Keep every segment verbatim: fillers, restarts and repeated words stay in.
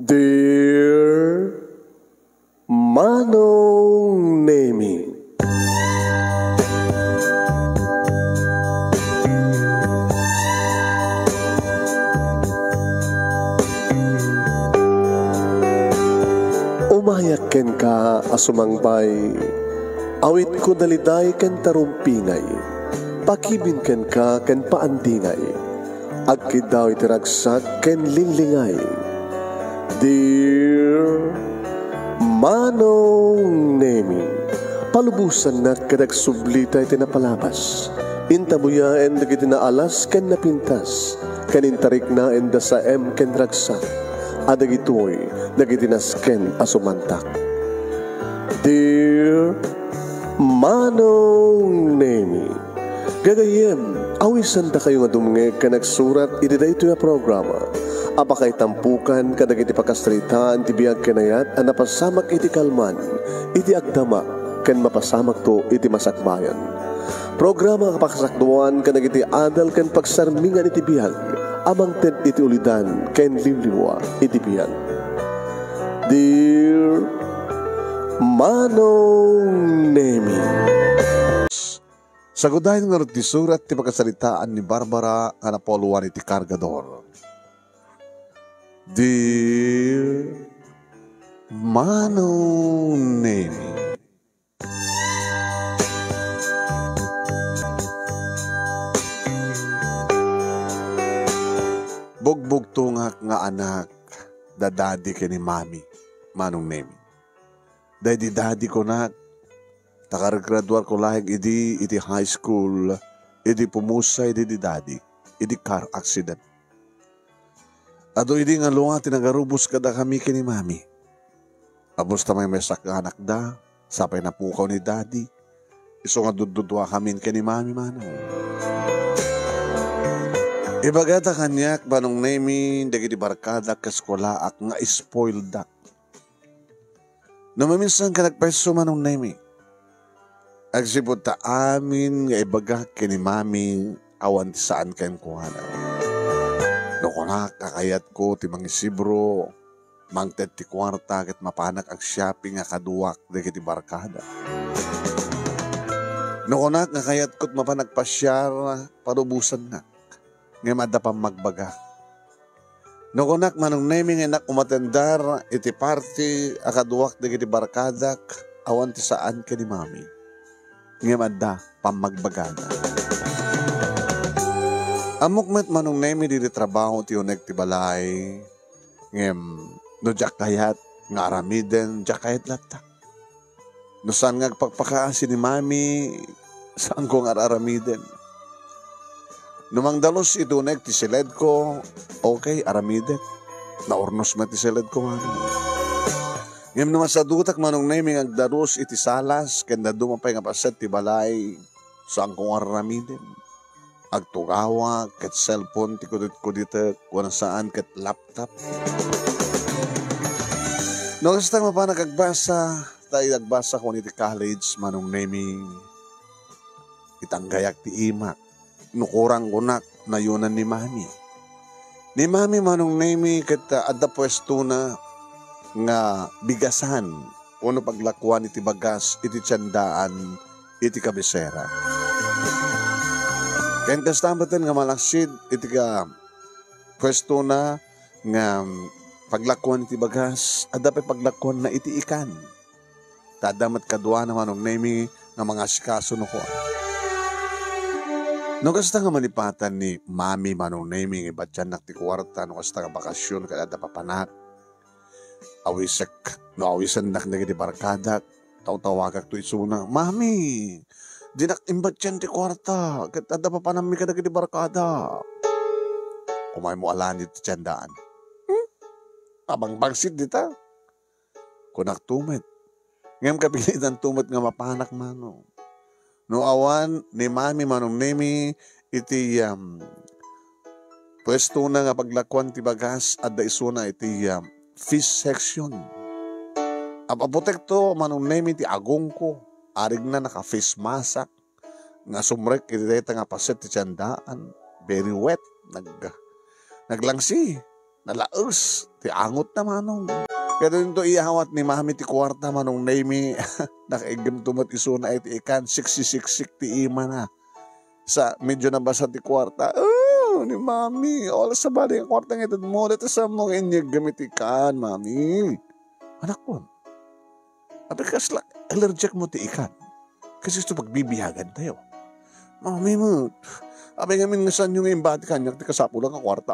Dear Manong Nemi. Umayak kenka a sumangbay. Awitko daliday ken tarumpingay. Pakibin kenka ken paandingay. Agkiddaw iti ragsak ken linglingay. Dear Manong Nemi, palubosannak ket agsublita iti napalabas. Intabuyaen dagiti naalas ken napintas, ken intariknaen da saem ken ragsak, a dagitoy dagiti nasken a sumantak. Dear Manong Nemi, gagayyem, awisandakayo nga dumngeg ken agsurat iti daytoy a programa a pakaitampokan kadagiti pakasaritaan ti biag ken ayat a napasamak iti kalman, iti agdama, ken mapasamakto iti masakbayan. Programa a pakasakduan kadagiti adal ken pagsarmingan iti biag a mangted iti ulidan ken liwliwa iti biag. Dear Manong Nemi. Sagudayen ngarud ti surat ti pakasaritaan ni Barbara nga napauluan iti Kargador. Dear Manong Nemi. Bugbugtongak nga anak da daddy ken ni mami, Manong Nemi. Daydi daddy kunak, ta kargraduarko laeng idi iti high school, idi pumusay daydi daddy, idi car accident. Adu idi nga lua ti nagarubos kadakami ken ni mami. Abus ta maymaysak nga anakda, sapay napukaw ni daddy. Isu nga dudduduakamin ken ni mami, Manong. Ibagada kaniak, Manong Nemi, dagiti barkadak ket eskuelaak nga spoildak. No maminsan ka nagpayso, Manong Nemi, agsipud ta amin nga ibagak ken ni mami awan ti saan kenkuana. No kunak a kayatko ti mangisibro, mangted ti kuarta ket mapanak ag-shopping a kaduak dagiti barkada. No kunak nga kayatko ti mapan agpasiar, palubosannak. Ngem adda pammagbaga. No kunak, Manong Nemi, nga innak umatendar iti party a kaduak dagiti barkadak, awan ti saan ken ni mami. Ngem adda pammagbagana. Ammok met, Manong Nemi, didi trabaho ti uneg ti balay. Ngem no diak kayat nga aramiden, diak kayat latta. No saan nga agpakpakaasi ni mami, saanko nga ar-aramiden. No mangdalus iti uneg ti siledko, okay, aramidek. Naurnos met ti siledko, Manong. Ngem no masadutak, Manong Nemi, nga agdalus iti salas, ken dadduma pay nga paset ti balay, saanko nga ar-aramiden. Agtugawak ket cellphone ti kudit-kuditek, wen saan ket laptop. No kasta, mapanak agbasa, ta idi agbasakon iti college, Manong Nemi, itanggayak ti imak. No kurang kunak, nayonan ni mami. Ni mami, Manong Nemi, ket, ah, adda puestona nga bigasan wenno paglakuan iti bagas iti tiendaan iti kabisera. Ken kasta metten nga malaksid iti ka-, puestona nga, mm, paglakuan iti bagas, adda pay paglakuanna iti ikan. Ta adda met kaduana, Manong Nemi, nga mangasikaso no kua. No kasta nga malipatan ni mami, Manong Nemi, nga ibatiannak ti kuarta, no kasta nga bakasion ket adda papanak, awisek, no awisennak dagiti barkadak, tawtawagakto isuna, "Mami, dinak imbatian ti kuarta, ket adda papanammi kadagiti barkada." Umaymo a langit ti tiendaan. Hmm? Abangbangsit dita. Kunakto met. Ngem kapilitanto met nga mapanak, Manong. No awan ni mami, Manong Nemi, iti, um, puestona nga paglakuan ti bagas, adda isuna iti, um, fish section. Ap-apotekto, Manong Nemi, ti agongko. Arigna naka-face mask nga sumrek iti dayta nga paset ti tiendaan. Very wet. Nag-, naglangsi. Nalaes ti angotna, Manong. Ket inton iyawat ni Mami ti kuarta, Manong Nemi, nakaiggemto met isuna iti ikan, siksisiksik ti imana. Sa medyo nabasa ti kuarta, "Oh, ni Mami, oras sabali nga kuarta nga itedmo, dayta sa mo nga inyeggem iti ikan, Mami." Anakon, apay kasla allergic mo ti ikan? Kasi isu pagbibiyagan tayo. Mami met, apay ngamin nga sanyo nga imbati kaniak ti kasapul nga kuarta?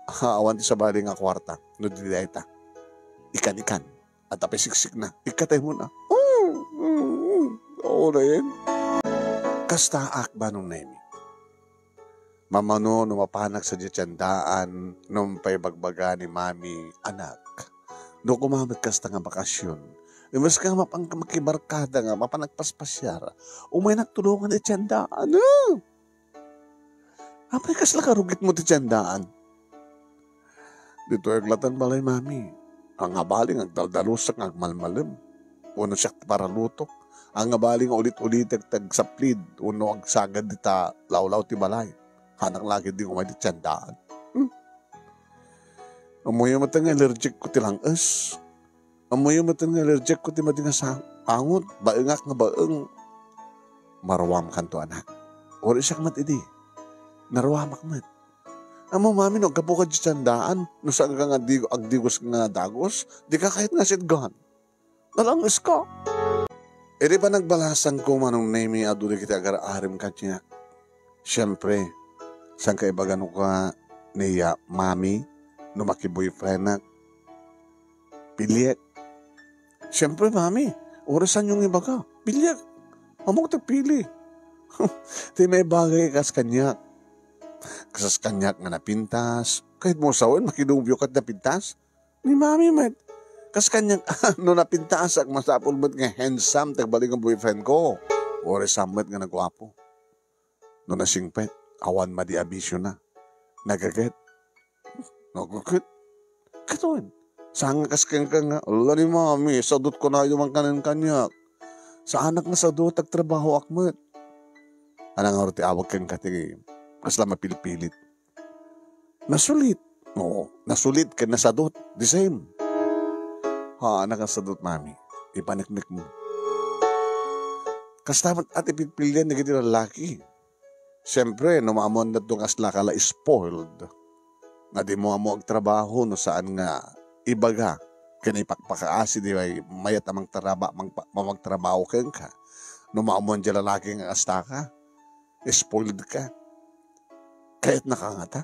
Ah, awan ti sabali nga kuarta, no di dayta. Ikan-ikan. At apay siksikna, ikatay mo na. Mm, mm, mm. Oo na yan. Kastaak, Manong Nemi. Mamano no mapanak sadiay ti andaan, no pay bagbaga ni Mami, anak. No kumamet kasta nga bakasyon, imbes nga mapan-, makibarkada nga mapan agpaspasiar, umaynak tulongan iti andaan. Ah! Apay kasla karugit mo ti andaan? Ditoy aglaten balay, Mami. Angabali nga agdaldalusak nga agmalmalem. Wenno siak ti paralutok. Angabali nga ulit-ulitek ti agsaplid wenno agsagad dita lawlaw ti balay. Hanak la ketdi nga umay ti andaan. Hmm. Ammoyo met nga allergic ko ti lang-es. Ammoyo met nga allergic ko ti madi nga sa-, angot, baengak nga baeng. Maruamkanto, anak. Uray siak met idi. Naruamak met. Ammo, Mami, no aggapu ka diay andaan, no saanka nga di-, agdigos nga dagus, dika kayat nga sitgan. Nalang-eska. Idi panagbalasangko, Manong Nemi, adu dagiti agar-arim kaniak. Siempre, saanka ibaga no kua ni Mami, no makiboyfriendak? Piliek. Siempre, Mami, uray saanyo nga ibaga. Piliek. Ammok ti pili. Ti maibagay kas kaniak. Kas kaniak nga napintas. Kayatmo sawen, makinobio ket napintas? Ni Mami met. Kas kaniak, no napintasak, masapul met nga handsome ti agbalin nga boyfriend ko. Uray saan met nga naguapo. No nasingpet, awan madi a bisiona. Nagaget. Nagaget. Ket wen, saan nga kas kenka nga, "Ala ni Mami, sadot kunayo man kanen kaniak." Saanak nga sadot, agtrabahoak met. Ania ngarud ti awag kenka ti kasla mapilpilit? Nasulit. Oo, nasulit ken nasadot. The same. Haan a kasadot, Mami. Ipaneknek mo. Kasta met a ti pilpilian dagiti lallaki. Siempre, no maammoanda ti kasla ka la spoiled, nga dimo ammo agtrabaho no saan nga ibaga ken ipakpakaasi ti mayat a mangtaraba-, mangpa-, mamagtrabaho kenka. No maammoan diay lallaki nga kasta ka, spoiled ka. Kayatna ka ngata?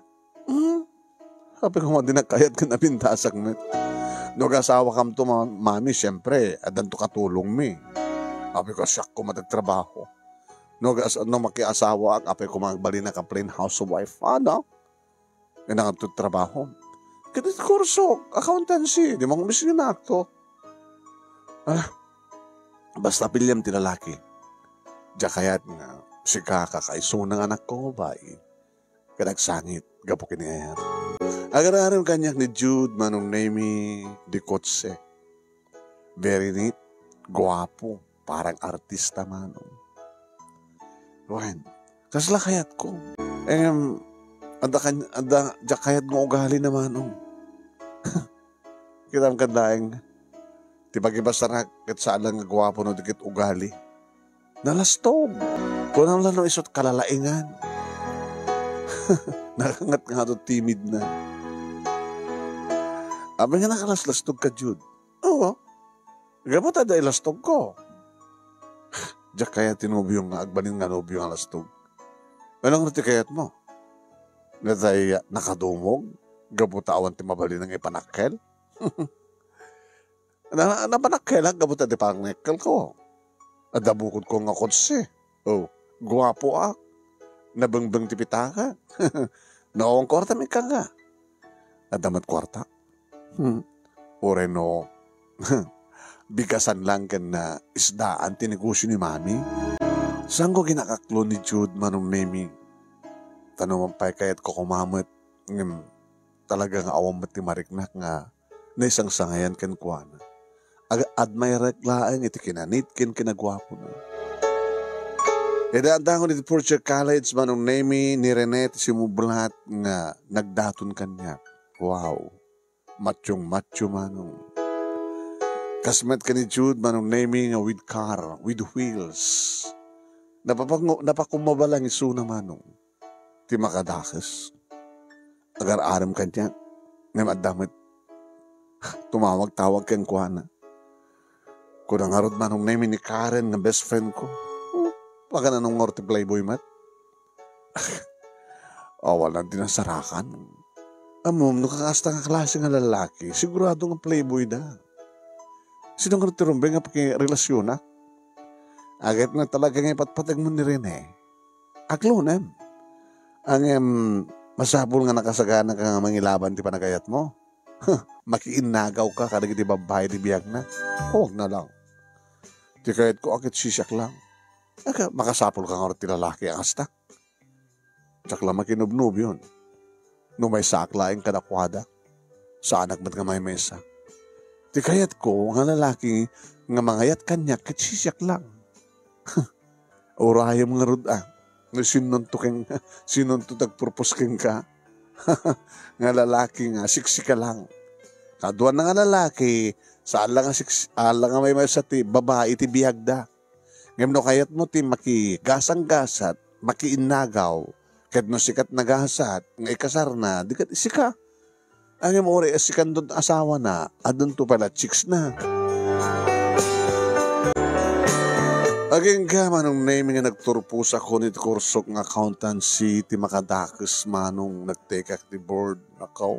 Hmm? Apay ko nga di nakayat ken napintasak met. No agasawakamto, ma-, Mami, siempre, addanto katulongmi. Apay ko, siak koma ti agtrabaho. No agas-, no makiasawaak, apay ko nga agbalinak a plain housewife. Ano? Kailangan to trabaho. Ket iti kurso, accountancy, di man miskin akto. Ah, basta piliam ti lalaki. Diak kayat nga sika kakaisuna nga anakko nga babai. Ket agsangit gapu ken ni ayat. Agar-arim kaniak ni Jude Manong Nemi di Kotse. Very neat, guapo, parang artista, Manong. Wen, kasla kayatko? Em, adda kan-, adda, diak kayat nga ugali na, Manong. Kitam kad laeng. Ti pagibasarak ket saan la nga guapo no di ket ugali. Nalastog. Kunam la no isut kalalaingan. Nakangat nga adu timid na. Apay nga nakalaslastog ka, Jude? Oo. Gapu ta adda ilastog ko. Diak kayat ti nobio nga agbalin nga nobio nga lastog. Ano nga ti kayat mo? Nga tay nakadumog? Gapu ta awan ti mabalin nga ipanakkel? Na, napanakkelak gapu ta di panakkel ko. Adda bukod ko nga kotse. Oh, guapo ak. Nabengbeng ti pitaka. Naawang kwarta mi kanga. Adda met kwarta. Hmm. Uray no, bigasan lang ken na isdaan ti negosyo ni Mami. Sango ginakaklo ni Jude Manong Nemi. Tano man pay kayat ko kumamet. Ngem, talaga nga awan met ti mariknak nga naisangsangayan kenkuana. Ag-, admirek laeng iti kinanit ken kinaguapona. Ida dangon iti fourth year college, Manong Nemi, ni Rene ti simublat nga nagdaton kaniak. Wow. Macho-macho, Manong. Kas met ken ni Jude, Manong Nemy, nga with car, with wheels. Napapango-, napakumaba lang isuna, Manong. Ti makadakes. Agar-arem kaniak. Ngem adda met tumawag-tawag kenkuana. Kuna ngarud, Manong Nemy, ni Karen nga best friend ko. Hmm, makananong ngarud ti playboy met? Awanan ti nasarakan. Ammom, no kakasta nga klase nga lalaki, sigurado nga playboy da. Sino nga ti rumbeng nga pakirelasionak? Agayat nga talaga nga ipatpateg mo ni Rene. Aklonem. Ngem, masapul nga nakasagana ka nga mangilaban ti panagayat mo. Makiinnagaw ka kadagiti babbai ti biagna. Huwag na lang. Ti kayat ko, akit sisiak lang. Aka, makasapul ka nga ti lalaki a kasta. Diak la makinubnubyon. No maysaak laeng kadakuada, saanak met nga maymaysa. Ti kayatko nga lalaki nga mangayat kaniak ket sisiak lang. Urayem ngarud, a. No sinonto ken, sinonto ti agpropose kenka? Nga lalaki nga siksika lang. Kaduana nga lalaki, saan la nga siks-, saan la nga maymaysa ti babai ti biagda. Ngem no kayatmo ti makigasanggasat, makiinnagaw, ket no sika ti nagasat nga ikasarna, di ket sika. Ngem uray a sikanto ti asawana, adunto pay la chicks na. Agingga, Manong Nemy, nga nagturpos a kun iti kursok nga accountancy ti makadakes, Manong, nagtekak ti board, nakaw,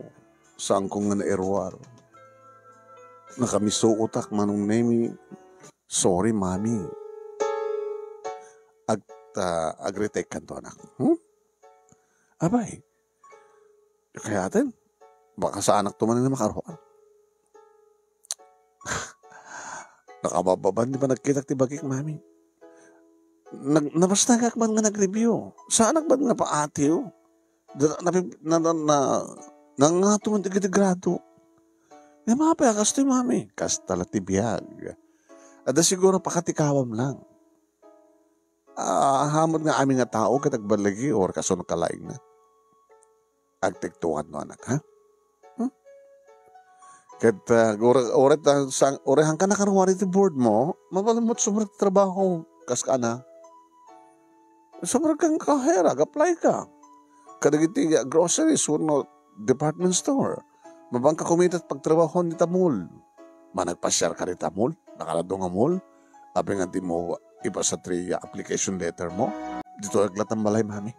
saanko nga nairuar. Nakamisuotak, Manong Nemy. Sorry, Mami. Ag-, ah, agretake kanto, anak. Hmm? Abay, kayaten, baka saanak to man nga makaruar. Nakabababan ti panagkitak ti bagik, Mami. Nag-, nabasnagak man nga nag-review. Saanak man nga paatiw. Da-, napi-, na, na, na, nangato man ti grado. Ngem apay a kastoy, Mami? Kasta la ti biag. Adda siguro pakatikawam lang. Ah, ammom nga amin nga tao ket agballigi or kasano ka laeng na. Agtektokan no, anak, ha? Hmm? Ket, ah, ura-, uray ta-, sang-, uray haanka nakaruar iti board mo, mabalin met sobra ti trabaho. Kas ka na. Sobra kang kahera, ag-apply ka. Kadagiti, ah, groceries wenno department store. Mapanka kumita ti pagtrabahoan dita mall. Managpasiar ka dita mall, nakalado nga mall. Apay nga dimo ipasa ti application letter mo? Dito aglatam balay, Mami.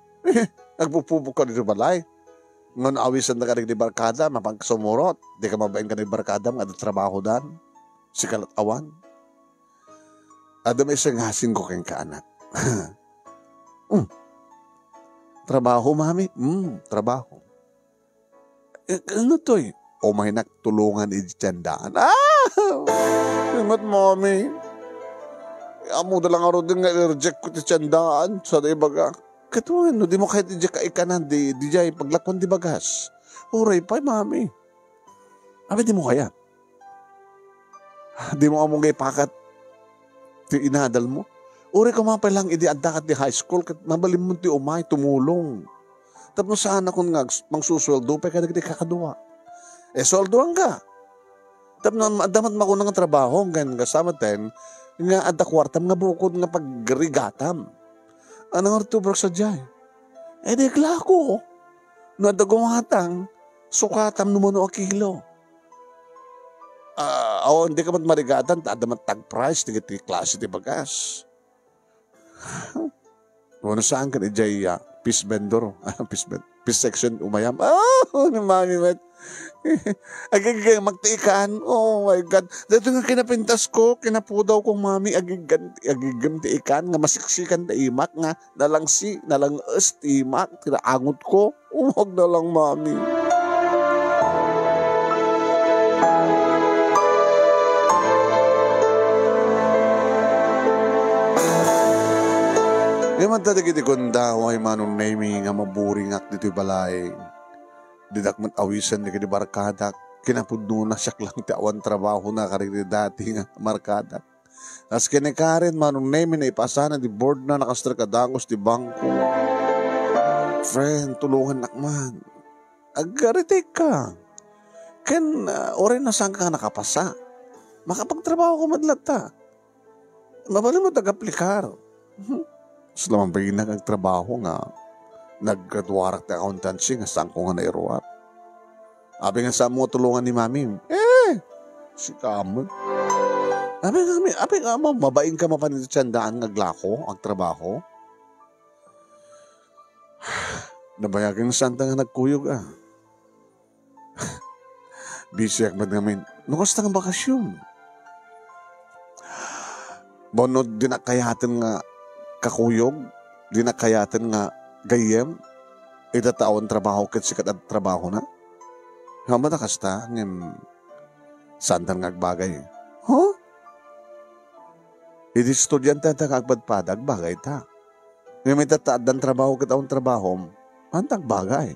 Agpupubok ka dito balay. Ngem awisan na ka dagiti barkada, mapanka sumurot. Di ka mabain ka ni barkada, nga adda trabaho dan. Sika lat awan. Adda may sangasin ko kenka, anak. Mm. Trabaho, Mami? Mm, trabaho. Eh, ano toy? Umaynak tulongan iti tiendaan. Ah! Ingat, Mami. Ammo da lang arudin nga i-reject ko ti tiendaan. Sa da ibaga. Ket wen, no dimo kayat iti kaikanan, di, di jay paglakuan ti bagas. Uray pay, Mami. Abi, dimo kayat. Dimo ammo nga ipakat ti inadal mo. Uray koma pay lang idi adda ka ti high school, ket mabalin mo ti umay, tumulong. Tapno saan a kun nga ags-, mangsusueldo pay kadagiti kakadua. Eh, sueldoan ka. Tapno am-, adda met makuna nga trabaho, ken kasamaten, nga adda kuartam nga bukod nga pagrigatam. Ano nga rutubrak sa jay? Eh, di klako. No adda gumatang, sukatam no mano a kilo. Ah, awan, di ka met marigatan, ta adda met tag price, ti, ti klase ti bagas. Wano saan kan ijay, ah, fish vendor? Ah, fish ven-, fish section, umayam. Ah, ni Mami met. Agigim, magtiikan. Oh my God. Dito nga kinapintas ko, kinapudaw ko, Mami. Agigim, agigim ti ikan, nga masiksikan ta imak, nga nalangsi, nalanges ti imak, ti naangot ko. Umag na lang, Mami. Ngem adda dagiti gundaway, Manong Nemy, nga maburingak ditoy balay. Didak met awisen dagiti barkadak. Kinapudnona siak lang ti awan trabahona kadagiti dati nga barkadak. Kas ken ni Karen, Manong Nemy, naipasana ti boardna, nakastrek a dagus ti bangko. Friend, tulongannak man. Agretake ka. Ken, ah, uray no saanka nga nakapasa, makapagtrabaho ka met latta. Mabalin mo, taga-aplikar. Saan la man pay nga agtrabaho nga naggraduarak ti accountancy nga saanko nga nairuar. Apay nga saanmo nga tulongan ni Mami? Eh, sika met. Apay nga, apay nga, mabain ka mapan iti tiendaan nga aglako, agtrabaho? Nabayagen nga saanta nga nagkuyog, ah. Bisiak met ngamin. No kasta nga bakasion? Bono, dinak kayaten nga kakuyog, dinak kayaten nga gayyem, ita ta awan trabaho ket sika ti agtrabahona. Haanmo ta kasta, ngem saantan nga agbagay. Huh? Idi estudiante ta nga agpadpada, agbagay ta. Ngem ita ta addan trabaho ket awan trabahom, haanta agbagay.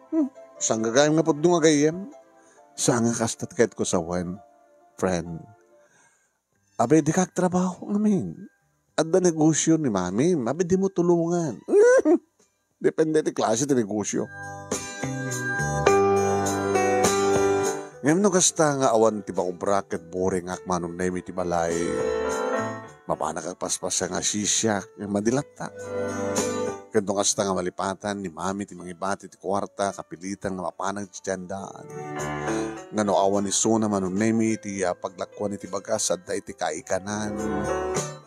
Hmm, saan gagayyem nga pudno nga gayyem? Saan nga kasta ti kayatko sawen, friend. Apay, dika agtrabaho ngamin. Adda negosio ni Mami, apay, dimo tulongan. Depende ti klase ti negosio. Ngem no kasta nga awan ti maubra ket boringak, Manong Nemi, ti balay, mapanak agpaspasia nga sisiak, ngem madi latta. Ket no kasta nga malipatan ni Mami ti mangibati ti kuarta, kapilitan nga mapanak ti tiendaan. Nga no awan isuna, Manong Nemi, ti, ah, paglakuan iti bagas, adda iti kaikanan.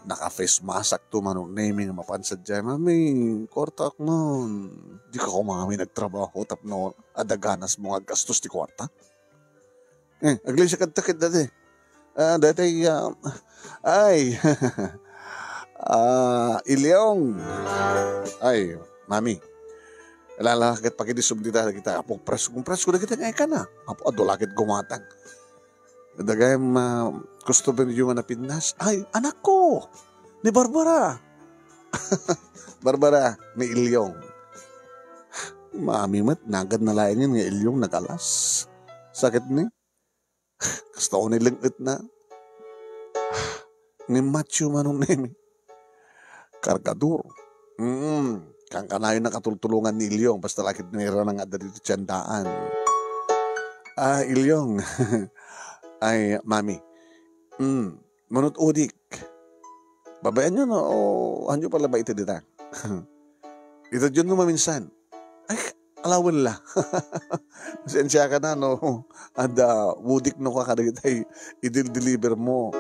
Naka-face mask-akto, Manong Nemi, nga mapan sadiay, "Mami, kuartaak man." Dika koma, Mami, nagtrabaho tapno adda ganasmo nga aggastos ti kuarta. Eh, aglisiak kadta ket daytoy. Ah, daytoy, ah, ay. Ah, Ilyong. Ay, Mami. Lala ket pakidisum dita dagita apok presko. Presko dagita nga ikana. Apo, adu la ket gumatang. Dagayem, ah, customer-yo nga napinnas. Ay, anakko! Ni Barbara! Barbara, ni Ilyong. Mami met, naganna laengen nga Ilyong nagalas. Sakit ni? Kasta unay leng-etna. Ngem macho, Manong Nemi. Kargador. Mm, kankanayon a katultulongan ni Ilyong, basta la ket nairana nga adda ditoy tiendaan. Ah, Ilyong. Ay, Mami. Mm, manut-udik. Babaenyo, no? O, hanyo pala ba iti dita? Itedyon no maminsan. Ay, alawen la. Sensiaka na, no? Adda, wudik no ka kadagitay idil-deliver mo.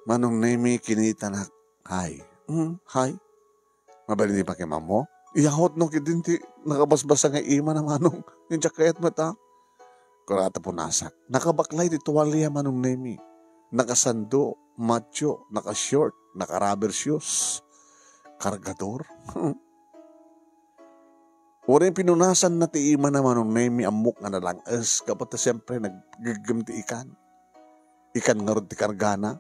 Manong Nemi, kinitanak. Hay. Hmm, hay. Mabalin ti pakimammo? Iyawat no, kidin ti nakabasbasa nga ima na, Manong. Yung tsakayat mata. Kurata punasak. Nakabaklay ti tuwalya, Manong Nemi. Nakasando, macho, naka-short, naka-rubber shoes. Kargador. Uray pinunasan na ti ima na, Manong Nemi, ammok nga nalang-es, gapu ta siempre naggeggem ti ikan. Ikan ngarud ti kargana.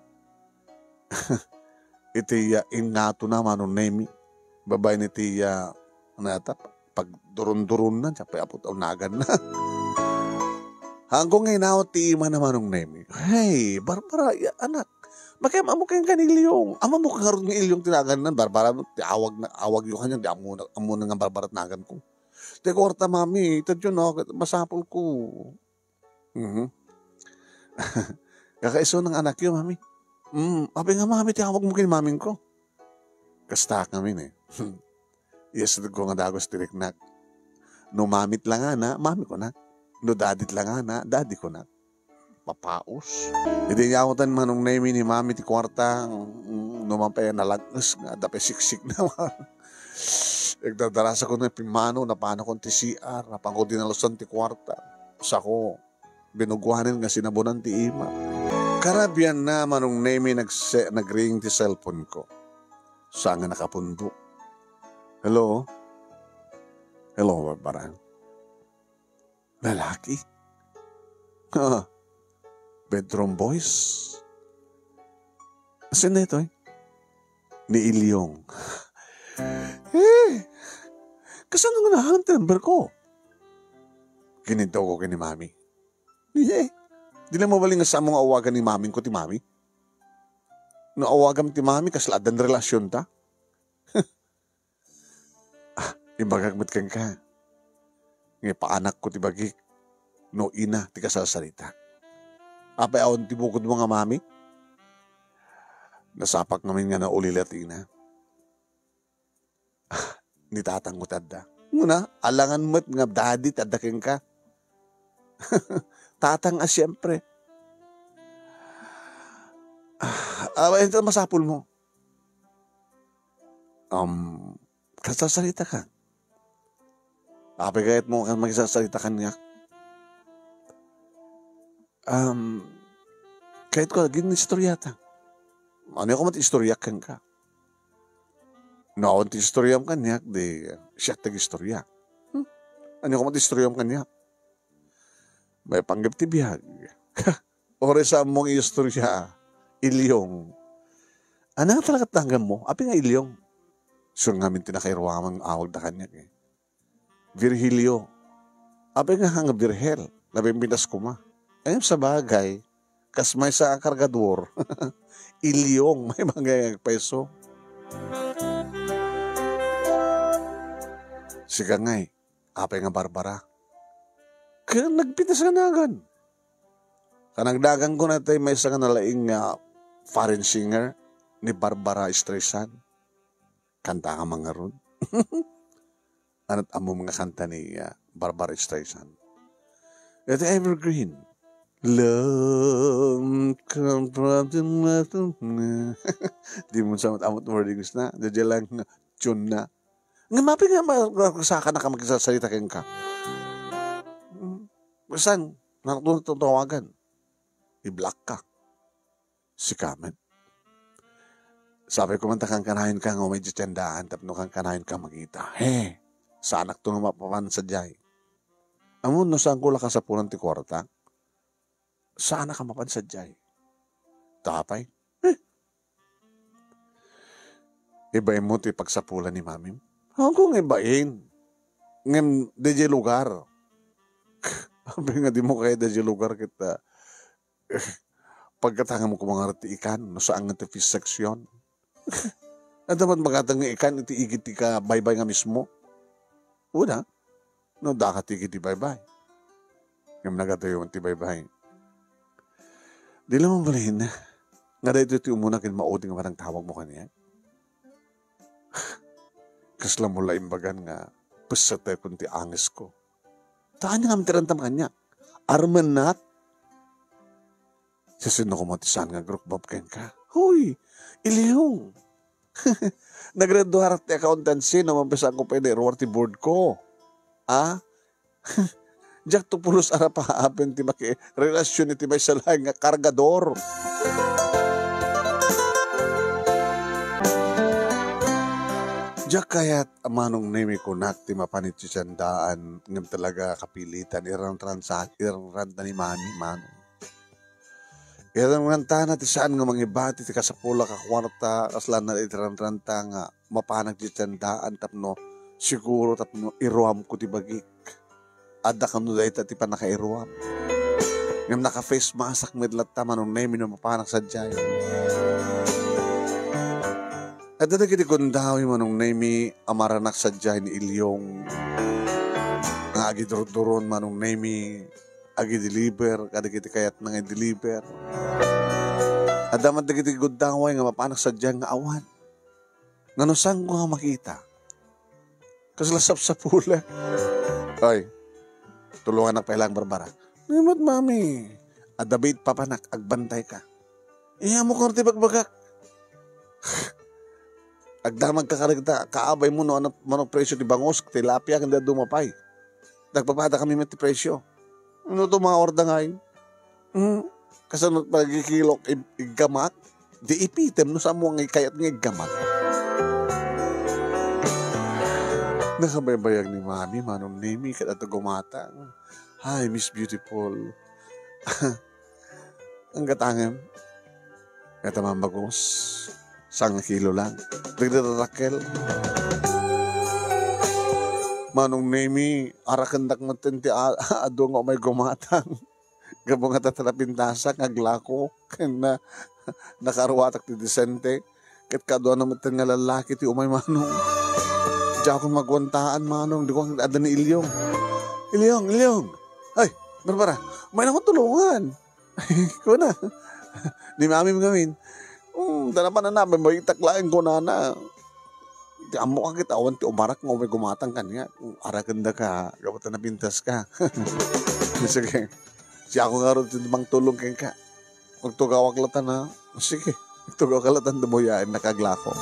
Iti, ah, ingato na, Manong Nemi. Babaen iti, ah, ano yata, pagdurundurun na, siya pa apot unagan na. Hangko nga inawat ti ima na, Manong Nemi. Hey, Barbara, ya, anak, makiam-ammo ken kan Ilyong. Ammom ngarud nga Ilyong ti naganna, Barbara, ti awag na, awagyo kanian, di ammo na, ammo na nga Barbara ti naganko. Ti kuarta, Mami, itedyo no, masapulko. Mhm. Kakaisuna nga anakyo, Mami. Mm, apay nga Mami ti awagmo ken mamingko? Kastaak ngamin, eh. Yes, ko nga dagus ti riknak. No Mamit la nga na, Mami ko na. No Dadit la nga na, Daddy ko na. Papaus. Idi inyawaten, Manong Nemi, ni Mami ti kuarta, mm, no man pay nalag-es nga, adda pay siksik na. Nagdardarasakon nga pimmano, napanakon ti C R, napanko dinalusan ti kuarta. Sako, binuguanen nga sinabunan ti ima. Karabian na, Manong Nemi, nagse-, nagring ti cellphone ko. Saan nga nakapundo. Hello? Hello, Barbara. Lalaki? Ha? Bedroom voice? Sino ito, eh? Ni Ilyong. Eh, kasano nga nahangan ti number ko? Kinidto ko ken ni Mami. Eh, di na mabalin nga saanmo nga awagan ni Maming ko ti Mami? No awagam ti Mami, kasla addan relasyonta? Ah, ibagak met kenka. Nga ipaanakko ti bagik. no ina ti kasarsarita. Apay awan ti bukodmo nga mami? Nasapak ngamin nga naulila ti ina. Ni tatang met adda. Nguna, alangan met nga daddy ti adda kenka. Tatang a siempre. Ah, ento masapulmo. Um, kasarsarita ka. Apay kayatmo nga makisarsarita kaniak? Um, kayatko nga aginistoriata. Ania koma ti istoriak kenka? No awan ti istoriam kaniak, di siak ti agistoria. Hmm? Ania koma ti istoriam kaniak? Maipanggep ti biag. Uray saan mo nga istoria, Ilyong. Ania nga talaga ti danggem mo? Apay nga Ilyong? Sure ngamin ti nakairuaman nga awagda kaniak, eh. Virgilio. Apay nga nga Virgil? Nabimbintas koma. Ngem sabagay, kas maysa a kargador, Ilyong, may mga agpayso. Sika ngay, apay nga Barbara? Kaya nagpitas nga nagan. Kanagdagan ko na tay maysa nga nalaing nga foreign singer ni Barbara Streisand. Kanta nga mangarud. Anat ammo nga kanta ni, ah, Barbara Streisand? Iti Evergreen. Love come from the mountain. Di mo sa amot wordings na. Dadya lang tune na. Nga mapi nga ma-, ma-, saka na ka magsasalita kenka. Hmm. Saan? Nakatulog tawagan. I-block ka. Sika met. Sapay ko man ta kankanayon ka nga umay diay tiendaan tapno kankanayon ka mangita. He, saanak to nga mapapan sadiay. Ammom no saan ko la kasapulan ti kuarta? Saanak a mapan sadiay. Tapay? Eh. Ibain mo ti pagsapulan ni mamim? Ako nga ibain. Ngem, diay lugar. Apay nga di mo kaya diay lugar ket, ah, pagkatangam ko mangarud ti ikan, no saan nga ti fish section. Adda met magatang nga ikan iti igid ti kabaybay nga mismo. Una, no daka ti igid ti baybay. Ngem nagadayo ti baybay. Di la mabalin nga daytoy ti umuna ken maudi nga panangtawag mo kaniak. Kasla mo la imbagan nga pessetekon ti angesko. Ta ania nga mitirantam kaniak? Armennak? Sisino koma ti saan nga group bab kenka? Hoy, Ilyong! Naggraduar ti accountancy no mampisaanko pay nga iruar ti board ko. Ah? Diak to pulos a rapahapen ti makirelasyon iti maysa laeng nga kargador. Diak kayat a Manong Nemi kunak ti mapan iti tiendaan ngem talaga kapilitan iranransa-, iranranta ni Mami, Manong. Iranrantana ti saan nga mangibati ti kasapulak a kuarta, kasla na iti ranranta nga mapanak iti tiendaan tapno siguro tapno iruamko ti bagik. Adda kano dayta ti pannakairuam. Ngem naka-face mask met latta Manong Nemi no mapanak sadiay. Adda dagiti gundaway Manong Nemi a maranak sadiay ni Ilyong nga agidurduron Manong Nemi, agideliver kadagiti kayatna nga i-deliver. Adda met dagiti gundaway nga mapanak sadiay nga awan. Ngano saanko nga makita? Kasla sapsapulek. Ay, tulongannak pay laeng, Barbara. Ngem met, Mami, adda biit papanak, agbantayka. Iyamok ti bagbagak. Agdamagka kadagita, kaabay mo no ano, mano presyo ti bangus, tilapia, ken adu pay. Nagpapada kami met ti presyo. Ano to, mga orda ngay? Hmm? Kasano pagikilok ig-, iggamak? Di ipitem no saan mo nga ikayat nga iggamak. Nakabaybayag ni Mami, Manong Nemi, ket adda gumatang. Hi, Miss Beautiful. Ang gatangem. Kaya tamang bagus. Sangkilo lang. Dagdadarakkel. Manong Nemi, arakendak metten ti a-, adu nga umay gumatang. Gapu nga tatalapintasak nga aglako ken na-, nakaruatak ti disente ket kaduana metten nga lallaki ti umay, Manong. Diakon maguantaan, Manong, di ko adda ni Ilyong. Ilyong, Ilyong! Ay! Barbara, may naman tulungan. Kuna. Ni Mami ngamin. Hmm, tara pa na namin, may itak laeng kunana. Ti ammo ka kita, awan ti umarak nga umay gumatang kaniak. Araken da ka, gapu ta napintas ka. Sige. Siak ngarud ti mangtulong kenka. Agtugawak latan, ha? Sige. Agtugawak latan, dumuyaen, nakaglako.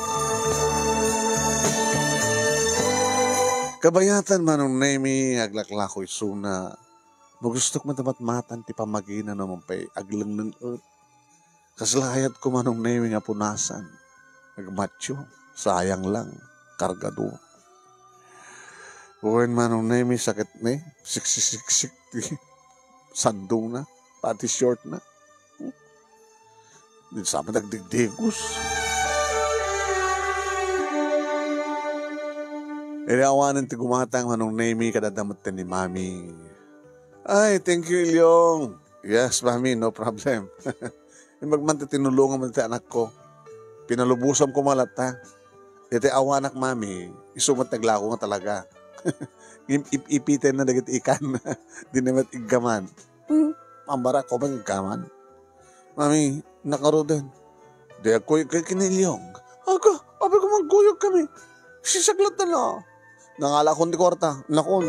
Kabayatan, Manong Nemi, aglaklako isuna. No gustok met a matmatan ti pammagina no man pay aglengneng-et. Kasla kayatko, Manong Nemi, nga punasan. Agmatio, sayang lang, kargador. Wen, Manong Nemi, sakit ni, siksisiksik ti sandongna, pati shortna. Di sa met agdigdigos. Iri awanen ti gumatang, Manong Nemi, kadada met ni Mami. Ay, thank you, Ilyong. Yes, Mami, no problem. Imbag man ti tinulongan mo ti anakko. Pinalubosam ko malatta. Iti awanak, Mami, isu met naglako nga talaga. Im-, ip-, ipiten na dagiti ikan. Di na met iggaman. Hmm, pambarak ko man iggaman. Mami, nakaruden. Di agkuyog kay kiniliong. Aga, abi ko magkuyog kami. Sisaglat na la. Nangalakon ti kwarta. Nakon.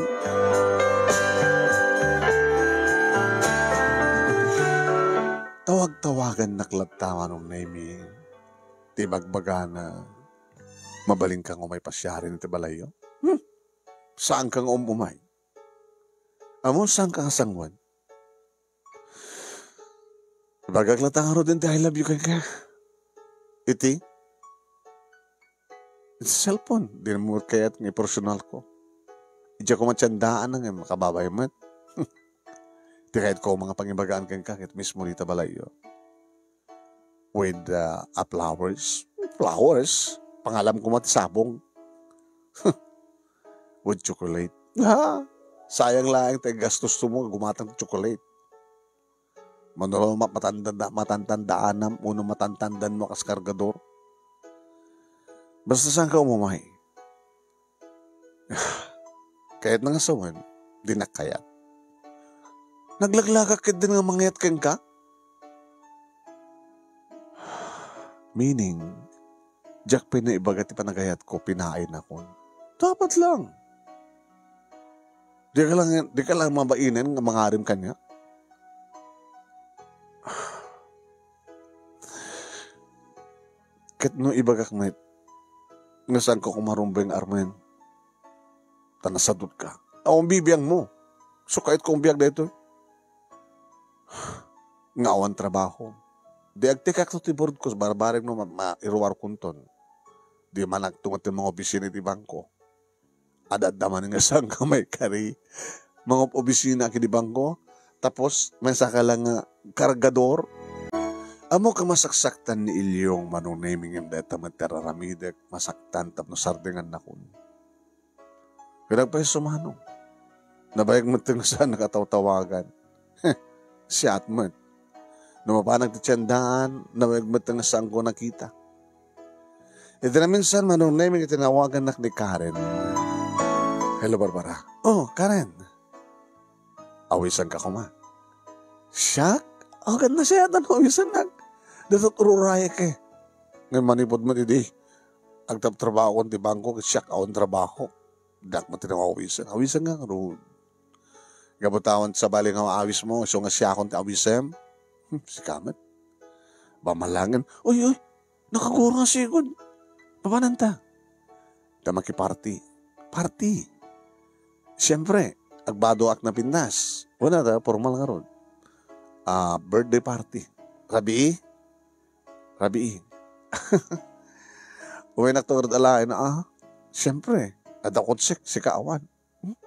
Tawag-tawagan nak latta, Manong Nemi. Ti bagbagana, mabalin kang umay pasiaren iti balayyo? Hmm. Saan ka nga um-, umay? Amo, saan ka nga sangwan? Ibagak latta ngaruden ti I love you kenka. Iti? Iti cellphone. Di mo kayat nga personal ko. Idiak koma tiandaan nga makababay met. Ti kayat ko nga pangibagaan kenka, ket mismo dita balayyo. With, uh, a flowers. Flowers? Pangalam koma ti sabong. With chocolate. Ha? Sayang laeng ti gastos mo, gumatang ti chocolate. Mano ma-, matanda-, matantandaanam, uno matantandan mo kas kargador. Basta saan ka umumay. Kayat na nga sawen, di nakayat. Naglaglagak ket din nga mangayat kenka? Meaning, diak pay naibaga ti panagayat ko, pinaay nakon. Dapat lang. Di ka lang, di ka lang mabainen nga mangarim kanya. Ket no ibagak met, nga saan ka kumarumbeng armen, ta nasadut ka. Awan bibiang mo. So, kayat ko umbiag daytoy. Nga awan trabaho. Di agtekak to ti board ko, barbareng no ma-, mairuar kunton. Di man agtumat ti mga opisina iti bangko. Ad-adda man nga saan ka maikari. Mga opisina iti bangko. Tapos, may saka lang nga kargador. Amo ka masaksaktan ni Ilyong Manong Neming, ngem dayta met ti ar-aramidek, masaktan tapno sardengannakon. Kidagpay sumano. Nabayag met nga saan nakatawtawagan. Siat met. No mapanak ti tiendaan, nabayag met nga saanko nakita. Iti naminsan, Manong Neming, iti nawagannak ni Karen. Hello, Barbara. Oh, Karen. Awisan ka koma. Siak? Awagan na siya, ano, awisan na. Datot ururayek eh. Ngayon manipod mo, didi. Agtap trabaho ko ti bangko, siak awan trabaho. Dak mo tinawawisan. Awisan nga, ngarud. Gabutawan sabali nga maawis mo, isu nga siakon ti awisem. Hmm, sika met. Bamalangen. Uy, uy, nakagura nga sigud. Papananta. Ta makiparty. Party. Siyempre, agbadoak na pintas. Wala ta, formal nga rod. Ah, birthday party. Rabii? Rabii. Uwi na to, alaen, ah. Siyempre, adda kutsik, sika awan. Hmm?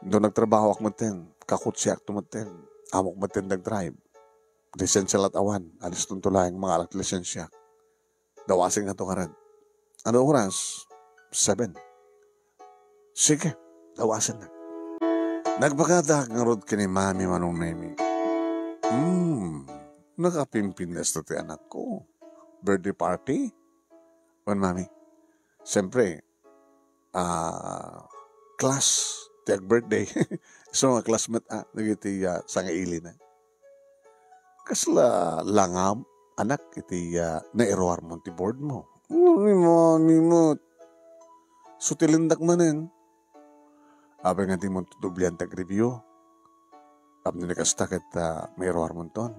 Do nagtrabaho ak metten, kakutsiak to metten, amok metten nag-drive. Lisensya lat awan, alis ton to laeng mangalak lisensya. Dawasen nga to karag. Ano oras? Seven. Sige, dawasen na. Nagpakadaak ngarud ken ni Mami Manong Nemi. Hmm, nakapimpindas to ti anak ko. Birthday party? Wen, Mami, siyempre, ah, class, ti ag-birthday. Isu nga class met, ah, dagiti, ah, sangailina. Kasla langam, anak, iti, ah, nairuarmon ti board mo? Ni mami met. So, ti lindak manen. Apay nga dimo doblian ti agreview? Tapno ni kasta ket, ah, mairuarmonton.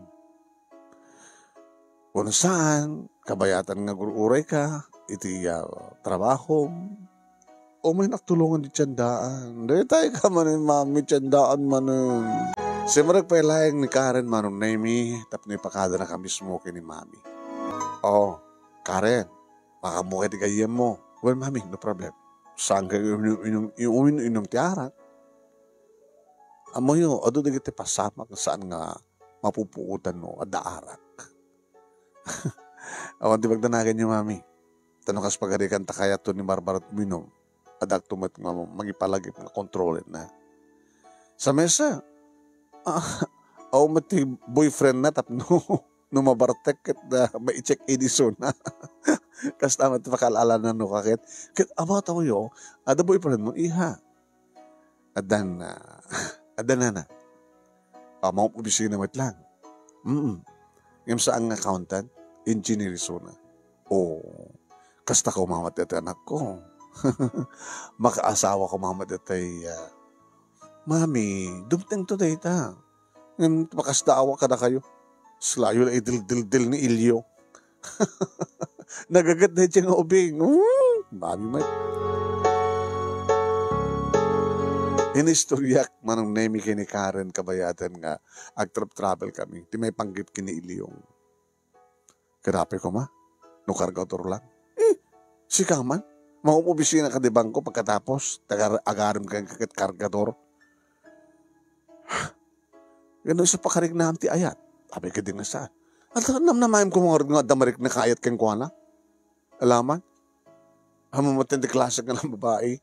Wenno saan, kabayatan nga agur-urayka iti, ah, trabahom. Umaynak tulongan ti tiendaan. Daytay ka manen, mami, tiendaan manen. Simrek pay laeng ni Karen, Manong Nemi, tapno ipakadanaka mismo ken ni mami. Oh, Karen, makaammo kay ti gayyemmo? Well, mami, no problem. Saan kayo inum-, inum-, inum-, inum ti arak? Ammoyo, adu dagiti pasamak nga saan nga mapupuotan no adda arak. Awan ti pagdanaganyo, mami. Ta no kas pagarikan ta kayatto ni Barbara uminom, adakto met nga mangipalagip nga kontrolenna. Sa mesa, ah, awan met ti boyfriend na tapno no mabartek ket, ah, mai-check in isuna. Kasta met ti pakaal-alanan no kaket. Ket about awyo, adda boyfriend mo, iha. Addan, ah, adda nana. Ah, maopisina met lang. Mm. Ngem saan nga accountant, engineer isuna. Oh, kasta ko mamat iti anakko. Makaasawa ko mamat itay, ah, mami, dumteng to dayta. Ngem pakasdaawa kadakayo. Slayo la idildildil ni Ilyo. Nagagat na iti nga ubing. Hmm, mami met. Inistoryak Manong Nemi ken ni Karen kabayatan nga agtrap-travel kami. Ti maipanggep ken ni Ilyong. Kadapay koma, no kargador lang. Eh, sika man, maumobisina ka di bangko pagkatapos, tagar-, agarem ka ket kargador. Ngano isu pakariknam ti ayat? Apay ket di nga saan. At namnamaem ko nga adda marikna ka ayat kenkuana. Alaman? Amo met ti klase nga babae.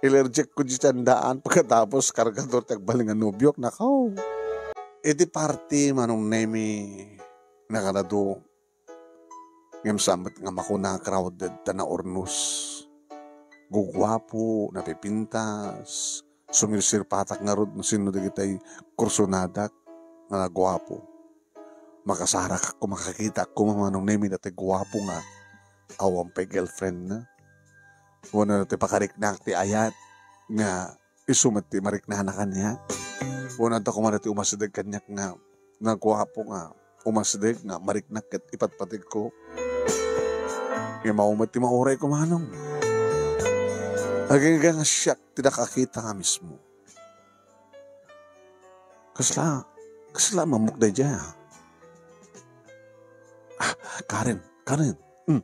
Allergic ko di tiendaan pagkatapos kargador ti agbalin nga nobiok. Nakaw. Iti party, Manong Nemi, nakarado. Ngem saan met nga makuna crowded ta naurnos. Guguapo, napipintas, sumirsirpatak ngarud no sino dagitay kursonadak nga naguapo. Makasarak ko, makakita ko, Manong Nemi, dati guapo nga awan pay girlfriend na. Wano ti pakariknak ti ayat nga isu met ti mariknana kaniak. Wano adda koma ti umasideg kaniak nga naguapo nga umasideg nga mariknak ket ipatpategko. Ngem awan met ti mauray ko, Manong. Agingga nga siak ti nakakita nga mismo. Kasla, kasla mamok daydiay, ah. Ah, Karen, Karen. Hmm.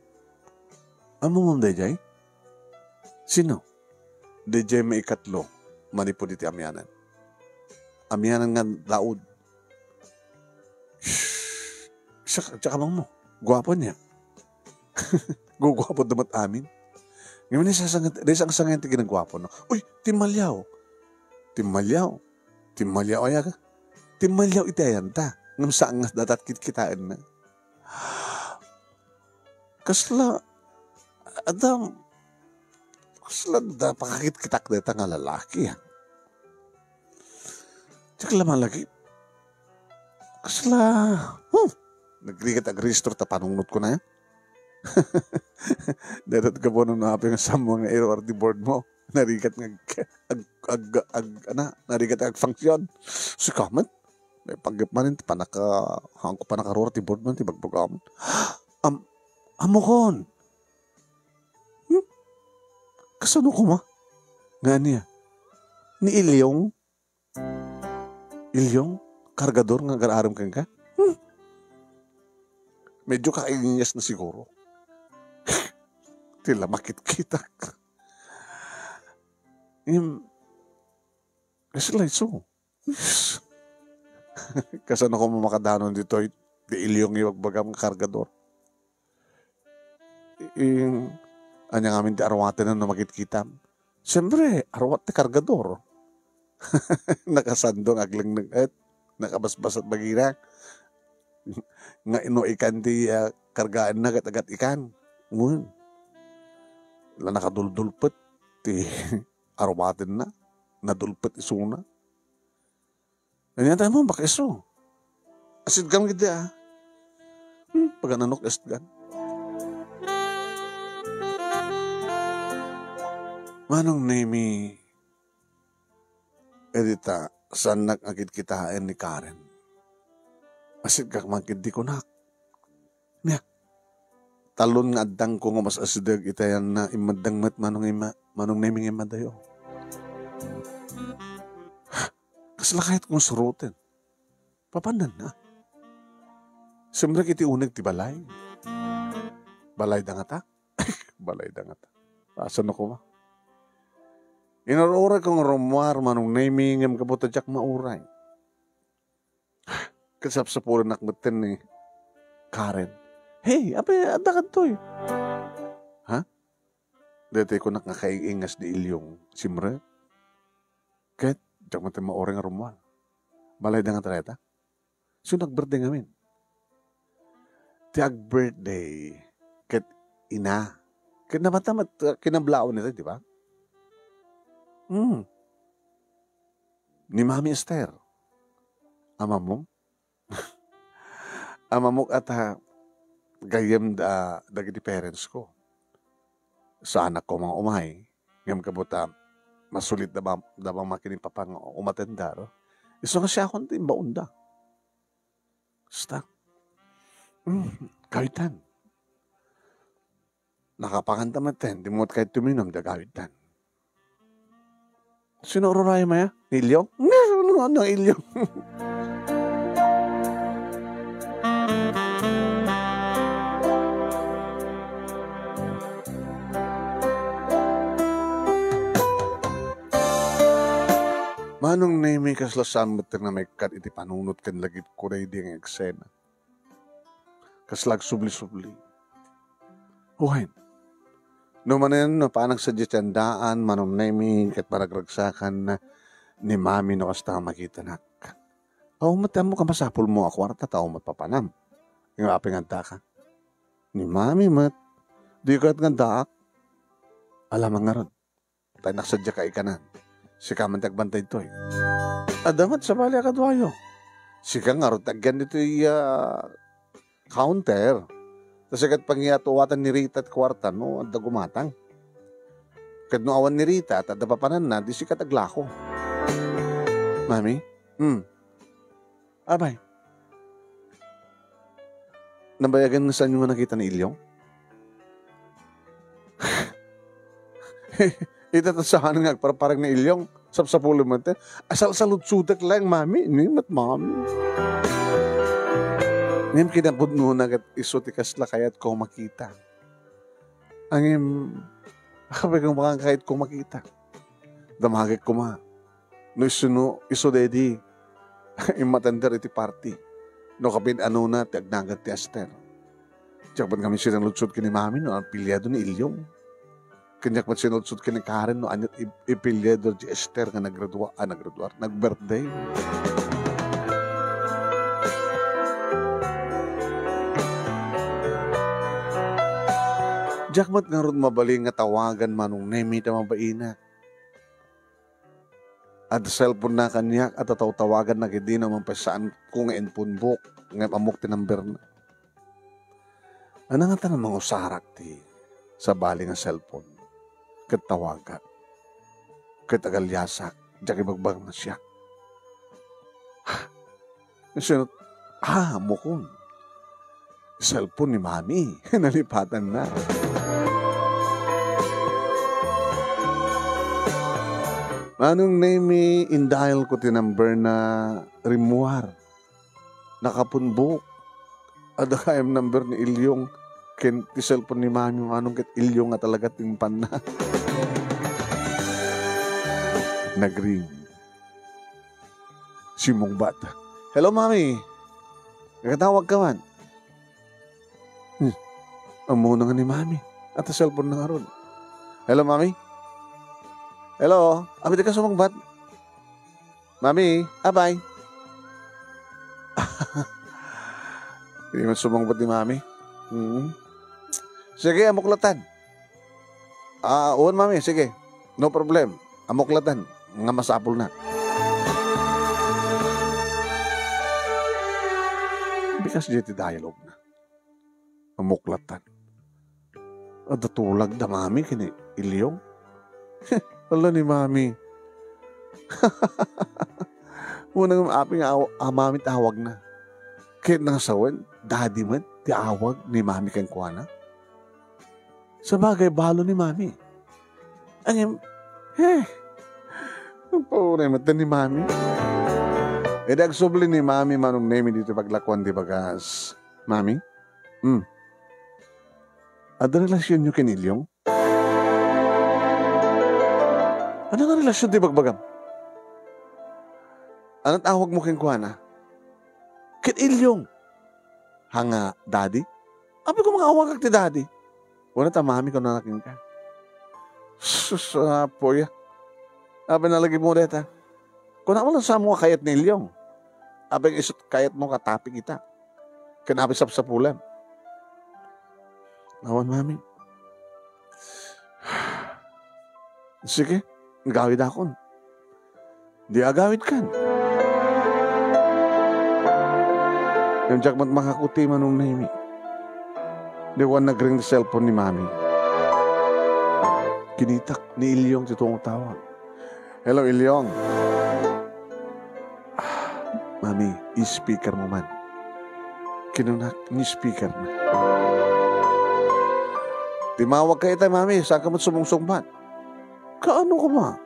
Ammom daydiay? Sino? Daydiay maikatlo, manipud iti amianan. Amianan nga laud. Shh. Siak, siak ammo. Guapo niya. Guguapo da met amin. Ngayon, ni sasang-, ni sangsangan ti ginaguapo, no? Uy, timmaliaw. Timmaliaw. Timmaliaw, aya ka? Timmaliaw iti ayanta. Ngem saan nga datat kitkitaenna. Kasla, adda, kasla da pakakitkitak dayta nga lalaki, ah. Diak la malagip. Kasla, huh, nagrigat agrehistro ta panungnot ko na, eh. Dadat ka po no apay nga sammo nga error ti board mo. Narigat nga ag-, ag-, ag-, ag-, ana, narigat nga agfunction. Sika met, maipanggep manen ti panaka-, haan ko panakarura ti board man ti bagbagam. Am-, ammokon. Hmm? Kasano koma? Nga ania? Ni Ilyong? Ilyong? Kargador nga agar-arem kenka? Hmm. Medyo kaingias na siguro. Ti la makitkitak. Im, kasla isu. Kasano koma makadanon ditoy ti Ilyong nga ibagbagam nga kargador? I-, ania ngamin ti arwatenna no makitkitam? Siyempre, arwat ti kargador. Nakasandong aglengneng et nakabasbasat bagina. Nga ino ikan ti, ah, kargaenna ket agat ikan. Wen. La nakaduldulpet ti arwatenna. nadulpet isuna. Ania tayo mo, baka isu. Asitgan gidi, ah. Hmm, pagananok asitgan. Manong Nemi, e dita, saannak nga kitkitaen ni Karen. Asitgak man ketdi kunak. Nia, talon nga addangko nga mas asideg itayanna, immaddang met Manong Ima-, Manong Nemi nga immadayo. Kasla kayat kong suruten. Papananna. Simrek iti uneg ti balay. Balay da ngata? Balay da ngata. Asa no kuma? Inur-uray kong rummuar Manong Nemi ngem gapu ta diak mauray. Ket sapsapulennak metten ni Karen. Hey, apay, adda kadtoy? Ha? Daytoy kunak nga kaing-ingas ni Ilyong, simrek. Ket, diak metten mauray nga rummuar. Balay da ngata dayta? So, nag-birthday ngamin. Ti ag-birthday, ket ina. Ket namata met, uh, kinablaon ito, di ba? Hmm. Ni Mami Esther. Amamok? Amamok ata gayyem da, dagiti parents ko. Saanak ko nga umay, ngem gapu ta masulit da ba, da ba makin ni Papa nga umatendar. Isu nga siakon ti imbaonda. Basta. Mm, kawitan. Nakapanganta metten, di mo met kayat tuminum, di agawidtan. Sino uray maya? Ni Ilyong? Nga, ano nga ni Ilyong? Manong Nemi, kasla saan met nga maikkat iti panunot ken lagipko daydi nga eksena. Kasla agsubli-subli. Wen, no manen, no panagsadia ti andaan, Manong Nemi, ket maragragsakan ni Mami no kasta nga makitanak. Aw, met ammok a masapulmo a kuarta, ta aw met papanam. Nga apay nga addaka? Ni Mami met. Di kayat nga addaak? Alamang ngarud. Ta innak sadiak a ikanan. Sika man ti agbantay ditoy. Adda met sabali a kaduayo. Sika ngarud ti agyan ditoy, ah, counter. Ta sika ti pangyatuwatan ni Rita ti kuarta no adda gumatang. Ket no awan ni Rita, ta adda papananna, di sika ti aglako. Mami? Hmm. Apay, nabayagan nga saanyo nga nakita ni Ilyong? Ita ta saan nga agparparang ni Ilyong, sapsapulen met. Asal-, saludsodak laeng, Mami. Ni met, Mami. Ngem kinapudnona ket isu ti kasla kayatko makita. Ngem, apay koma nga kayatko makita? Damagek koma. No isuno, isu daydi immatender iti party. No kapin-anona ti agnagan ti Esther. Diak met ngamin sinaludsod ken ni Mami no apelyido ni Ilyong. Ken diak met sinaludsod ken ni Karen no ania ti ip-, apelyido ti Esther nga nagradua-, ah, nagradua-, nag-birthday. Diak met ngarud mabalin nga tawagan Manong Nemi ta mabainak. Adda cellphone-na kaniak, adda tawtawaganna ketdi no mapassaanko nga inphonebok, ngem ammok ti number-na. Ania ngata nga mangusarak ti sabali nga cellphone ket tawagak? Ket agaliasak, diak ibagbaga nga siak. Isu, ah, ammokon. Cellphone ni Mami. Nalipatanna. Manong Nemi, indial ko ti number-na, rimmuar. Nakaphonebok. Adda gayam number ni Ilyong ken ti cellphone ni Mami, Manong, ket Ilyong nga talaga ti impanna. Nagring. Simmungbat. "Hello, Mami. Nakatawag ka man?" Hmm. Ammona nga ni Mami. Adda cellphone-na ngarud. "Hello, Mami? Hello? Apay dika sumungbat? Mami, apay?" Di man sumungbat ni Mami. Hmm. "Sige, ammok latta." "Ah, wen, Mami, sige. No problem. Ammok latta." nga masapulna. Bikas diay ti dialogna. Amok latan. Adda tulag da Mami ken ni Ilyong. Ala ni Mami. Unang apay nga aw-, a Mami ti awagna. Ket nang sawen, Daddy met ti awag ni Mami kenkuana. Sabagay, balo ni Mami. Ngem, eh, paunay met ni Mami. Idi agsubli ni Mami, Manong Nemi, ditoy paglakuan ti bagas. Mami? Hmm. Adda relasionyo ken Ilyong? Ania nga relasion ti ibagbagam? Ania ti awagmo kenkuana? Ken Ilyong. Haan nga, Daddy? Apay koma nga awagak ti Daddy? Wen ta Mami, kunana kenka. Sus, apoy. Apay nalagipmo dayta? Kunam laeng, saanmo nga kayat ni Ilyong? Apay nga isu't kayatmo nga tapik ita? Ken apay sapsapulam? Awan, Mami. Sige, agawidakon. Di agawidkan. Ngem diak met makakuti, Manong Nemi. Di awan nagring ti cellphone ni Mami. Kinitak ni Ilyong ti tumatawag. "Hello, Ilyong." "Ah, Mami, i-speaker mo man." Kinunak, ni-speaker na. "Timawag ka ita, Mami, saanka met sumungsungbat?" "Kaano koma?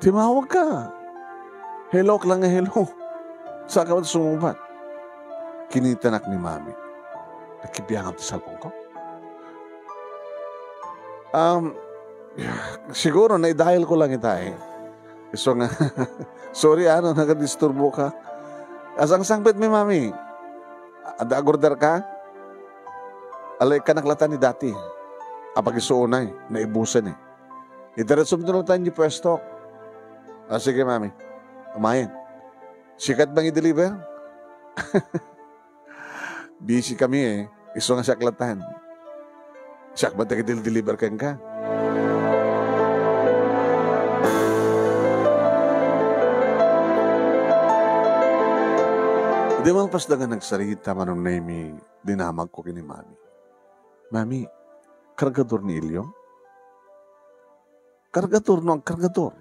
Timawag ka. Hello ka lang nga hello. Saanka met sumungbat?" Kinitanak ni Mami. Nakibiangam ti cellphone ko. Um, siguro, naidial ko lang ita eh. Isu nga, sorry, ano, nagadisturbo ka. Asangsangpet mi, Mami. Adda agorder ka? Ala, ikkanak latan ni Dati. Apag-isu unay, naibusen eh. Idiretsom to latan di puesto. Ah, sige, Mami. Amayen. Sika ti mangi-deliver? Busy kami eh. Isu nga siak latan. Siak met ti deliver kenka. Idi malpas da nga nagsarita, Manong Nemi, dinamagko ken ni Mami. "Mami, kargador ni Ilyong?" "Kargador no agkargador.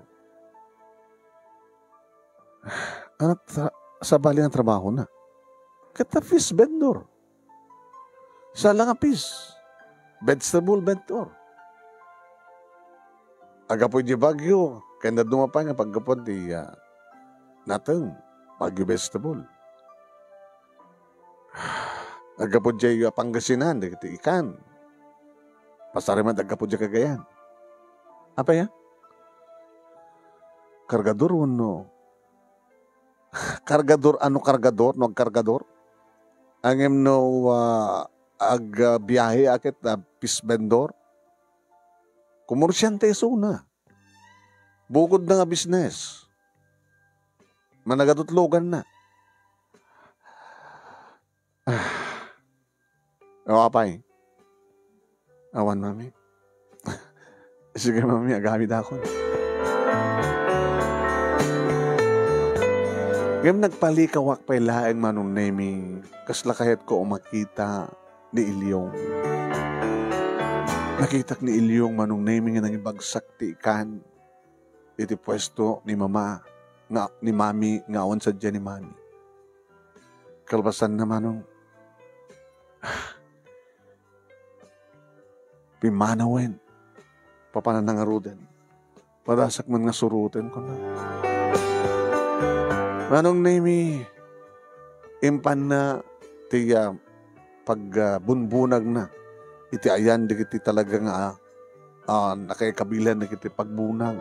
Anak, sa-, sabali nga trabahona. Ket ta fish vendor. Saan la nga fish. Vegetable vendor. Aggapu idiay Baguio, ken dadduma pay nga paggapuan ti, ah, nateng, Baguio vegetable. Aggapu idiay, ah, Pangasinan, dagiti ikan. Pasar met aggapu idiay Cagayan." "Apay, ah? Kargador wenno?" "Kargador, ano kargador, no agkargador? Ngem no, ah, agbiahe a ket, ah, fish vendor? Komersiante isuna. Bukodna nga business. Managadutloganna." Ah. O, apay? Awan, Mami. Sige, Mami, agawidakon. Ngem nagpalikawak pay laeng, Manong Nemi, kasla kayatko a makita ni Ilyong. Nakitak ni Ilyong, Manong Nemi, nga nangibagsak ti ikan iti puesto ni Mama, nga, ni Mami, nga awan sadiay ni Mami. Kalpasanna, Manong, pimmanawen. Papananna ngaruden. Padasak man nga suroten, kuna. Manong Nemi, impanna ti, ah, pag, ah, bunbunagna iti ayan dagiti talaga nga, ah, ah, nakaikabilan dagiti pagbunag.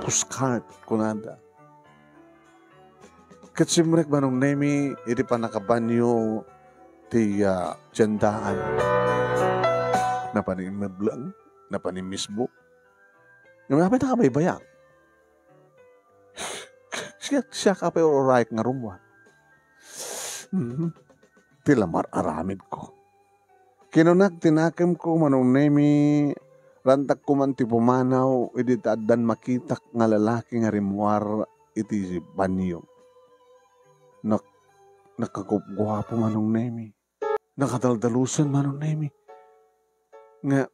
Puskart, kunada. Ket simrek, Manong Nemi, iti pannakabanio ti, ah, tiendaan. Napan immebleng, napan immisbo. Ngem apay ta kabaybayak? Siak, siak apay ur-urayek nga rummuar? Mhm. Ti la mar-aramidko. Kinunak ti nakemko, Manong Nemi, Rantak koman ti pumanaw idi ta addan makitak nga lalaki nga rimmuar iti banio. Nak-, nakagupguapo, Manong Nemi. Nakadaldalusen, Manong Nemi. Nga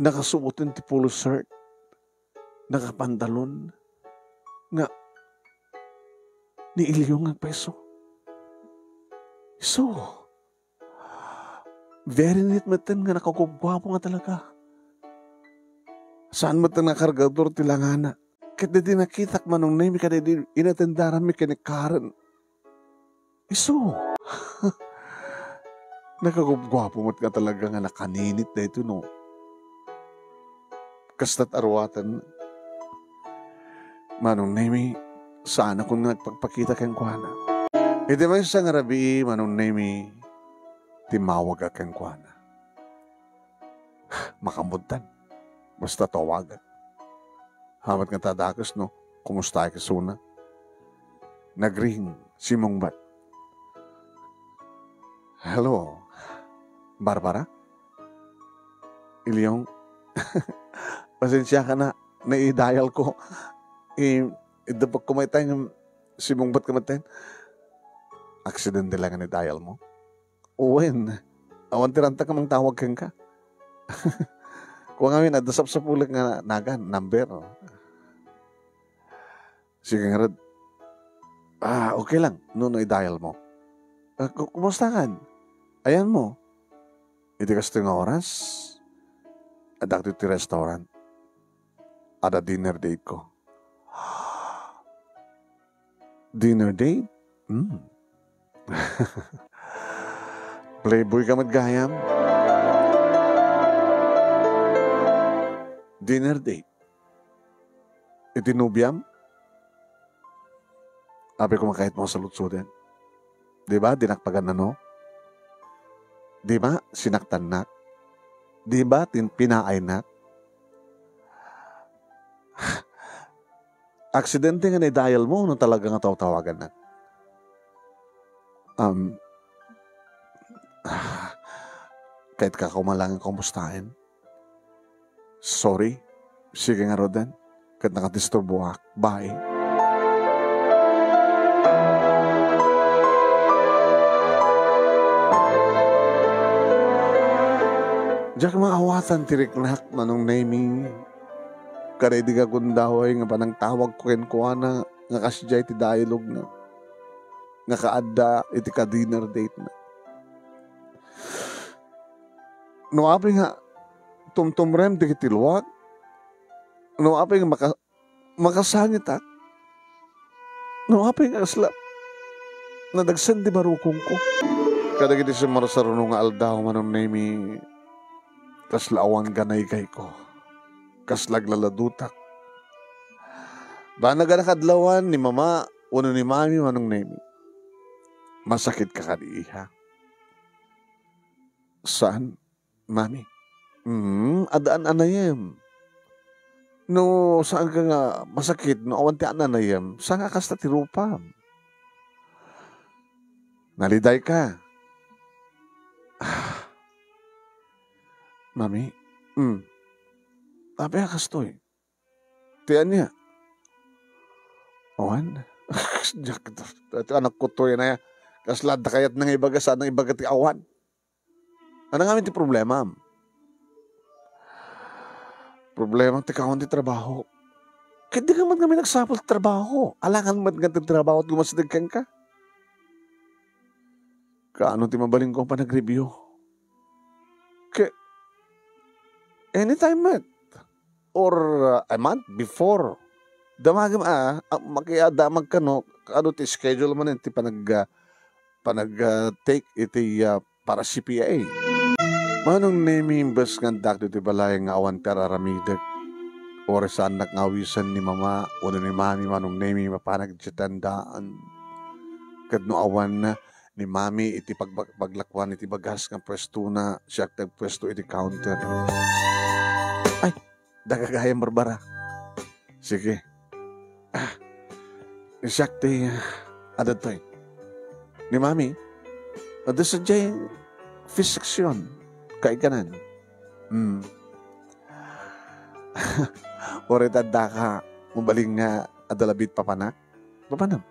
nakasuoten ti polo shirt, nakapantalon, nga ni Ilyo nga agpaiso. So, very neat metten nga nakagupguapo nga talaga. Saan metten nga kargador ti langana. Ket daydi nakitak, Manong Nemi, kadaydi inatendaranmi ken ni Karen. Isu. Nakagupguapo met nga talaga nga nakaninit daytoy, no? Kasta't aruatan, Manong Nemi, saanakon nga agpakpakita kenkuana. Iti maysa nga rabii, Manong Nemi, timmawagak kenkuana. Makaammotan. Basta tawagak. Hamat nga ta dakes no kumusta a isuna. Nagring, simmungbat. "Hello, Barbara?" "Ilyong, pasensiakan a, nai-dial ko. I-, idupek ko mayta ngem simmungbatka metten." "Aksidente la nga ni-dial mo?" "Wen, awan ti rantak a mangtawag kenka." Kua ngamin, adda sapsapulek nga nagan, number. Sige ngarud. Ah, okay lang, no, no i-dial mo. Ah, ku-, kumusta kan? Ayan mo. Iti kastoy nga oras, adda ditoy ti restaurant. Adda dinner date ko. Dinner date? Hmm. Playboy ka met gayam. Dinner date. Iti nobiam? Apay, kumakayat mo a saludsoden. Di ba, dinak pagan-ano? Di ba, sinaktannak? Di ba, tin-, pinaaynak? Aksidente nga ni-dial mo, no talaga nga tawtawagannak? Um, ah, kayat ka ko man lang kumustaen? Sorry. Sige ngaruden. Ket nakadisturboak. Bye. Diak maawatan ti riknak, Manong Nemi. Kadaydi nga gundaway nga panangtawag ko kenkuana nga kasdiay ti dialogna nga kaadda iti ka-dinner date na. No apay nga tumtumrem dagiti luak, no apay nga maka-, makasangitak, no apay nga kasla nadagsen ti barukongko. Kadagiti summarsaruno nga aldaw, Manong Nemi, kasla awan ganaygayko, kasla aglaladutak. Banag a nakadlawan ni Mama wenno ni Mami, Manong Nemi. Masakitka kadi, iha? Saan, Mami? Hmm, adda an-anayem. No saanka nga masakit, no awan ti an-anayem, saan nga kasta ti rupam? Nalidayka. Ah. Mami, hmm. Apay a kastoy? Ti ania? Awan? Diak, ti anakko toy na ya. Kasla adda kayatna nga ibaga, saan nga ibaga ti awan. Ania ngamin ti problemam? Problema ti kawan ti trabaho. Ket dika met ngamin agsapul ti trabaho. Alangan met nga ti trabaho ti umasideg kenka. Kaano ti mabalinko a panagreview? Ke-, anytime met. Or, uh, a month before. Damagem a, a, makiadamag kano, kaano ti schedule manen ti panag-, ah, panag-, ah, take iti, ah, para C P A. Manong Nemi, imbes nga addak ditoy balay nga awan ti ar-aramidek. Or saannak nga awisen ni Mama wenno ni Mami, Manong Nemi, mapan nagchatendaan. Ket no awan ni Mami iti pag-, paglakuan iti bagas nga puestona, siak ti agpuesto iti counter. Ay, dagagayam, Barbara. Sige. Ah, siak ti, ah, adda ditoy. Ni Mami, adda sadiay fish section. Kaikanan. Hmm. Uray ta addaka, mabalin nga adda labi ti papanak. Papanam.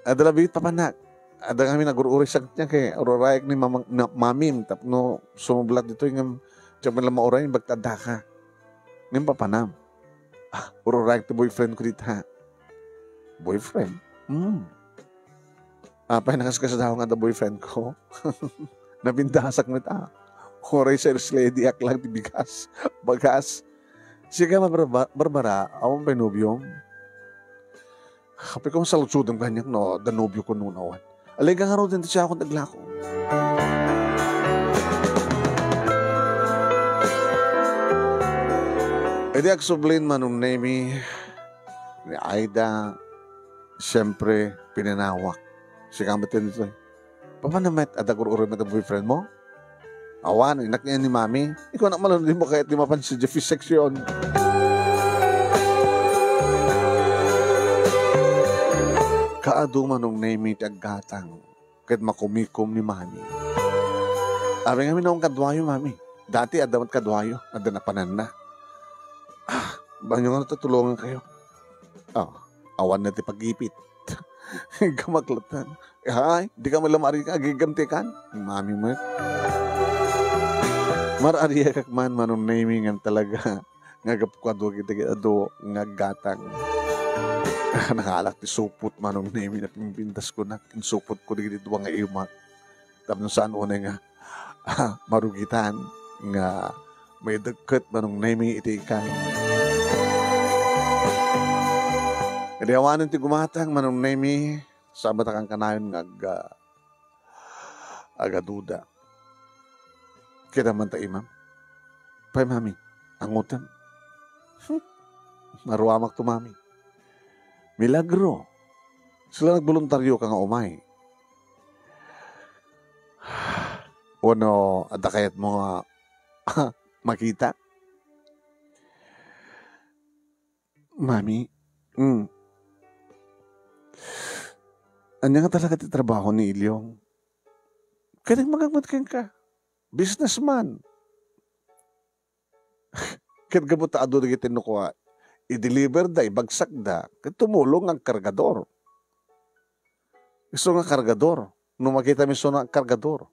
Adda labi ti papanak. Adda ngamin agur-uray sakit niya kay ururayek ni mamang-, na-, mamim tapno sumublat ditoy ngem diak man la mauray, bagta addaka. Ngem papanam. Ah, ururayek ti boyfriend ko dita. Boyfriend? Hmm. Apay, nakaskasdaaw nga adda boyfriend ko. Napindasak met a. Uray sales lady ak lang ti bigas. Bagas. Sika, Barbara, Barbara, awan pay nobiom? Apay, kung saludsodem kaniak no adda nobio ko no awan. Alay ka ngaruden ti siakon ti aglako. Idi agsublin Manong Nemi, ni Aida, siyempre, pinanawak. Sika met ditoy. Papanam met, adda gur-uray met a boyfriend mo? Awan, innak ni Mami. Ikaw na man, di mo kayat di mapansin di section. Kaadu Manong Nemi ti aggatang. Ket makumikom ni Mami. Apay ngamin awan kaduayo, Mami? Dati adda met kaduayo, adda napananna. Ah, banyo nga natutulungan kayo. Oh, awan na ti pagipit. Gamak latta. Ay, di ka man la maari nga agigam ti kan? Mami met. Mar-ariak man, Manong Nemi, ngem talaga nga gapu kadu dagiti adu nga aggatang. Nakaalak ti supot, Manong Nemi, napimpintas ko na, insupot ko dagiti dua nga imak. Tapno saan unay nga marugitan nga maidagket Manong Nemi iti ikan. Idi awanen ti gumatang, Manong Nemi, saan met a kankanayon nga ag-, agaduda. Kita man ta imam. Pay, Mami, angutem. Hmm. Naruamak to, Mami. Milagro. Sila nagboluntario ka nga umay. Wenno, adda kayatmo nga makita? Mami, mm. Ania nga talaga ti trabaho ni Ilyong? Ket immagak met kenka. Businessman. Ket gapu ta adu dagiti nukua, i-deliver da, ibagsak da, ket tumulong nga agkargador. Isu nga kargador. No makita mi isu nga agkargador.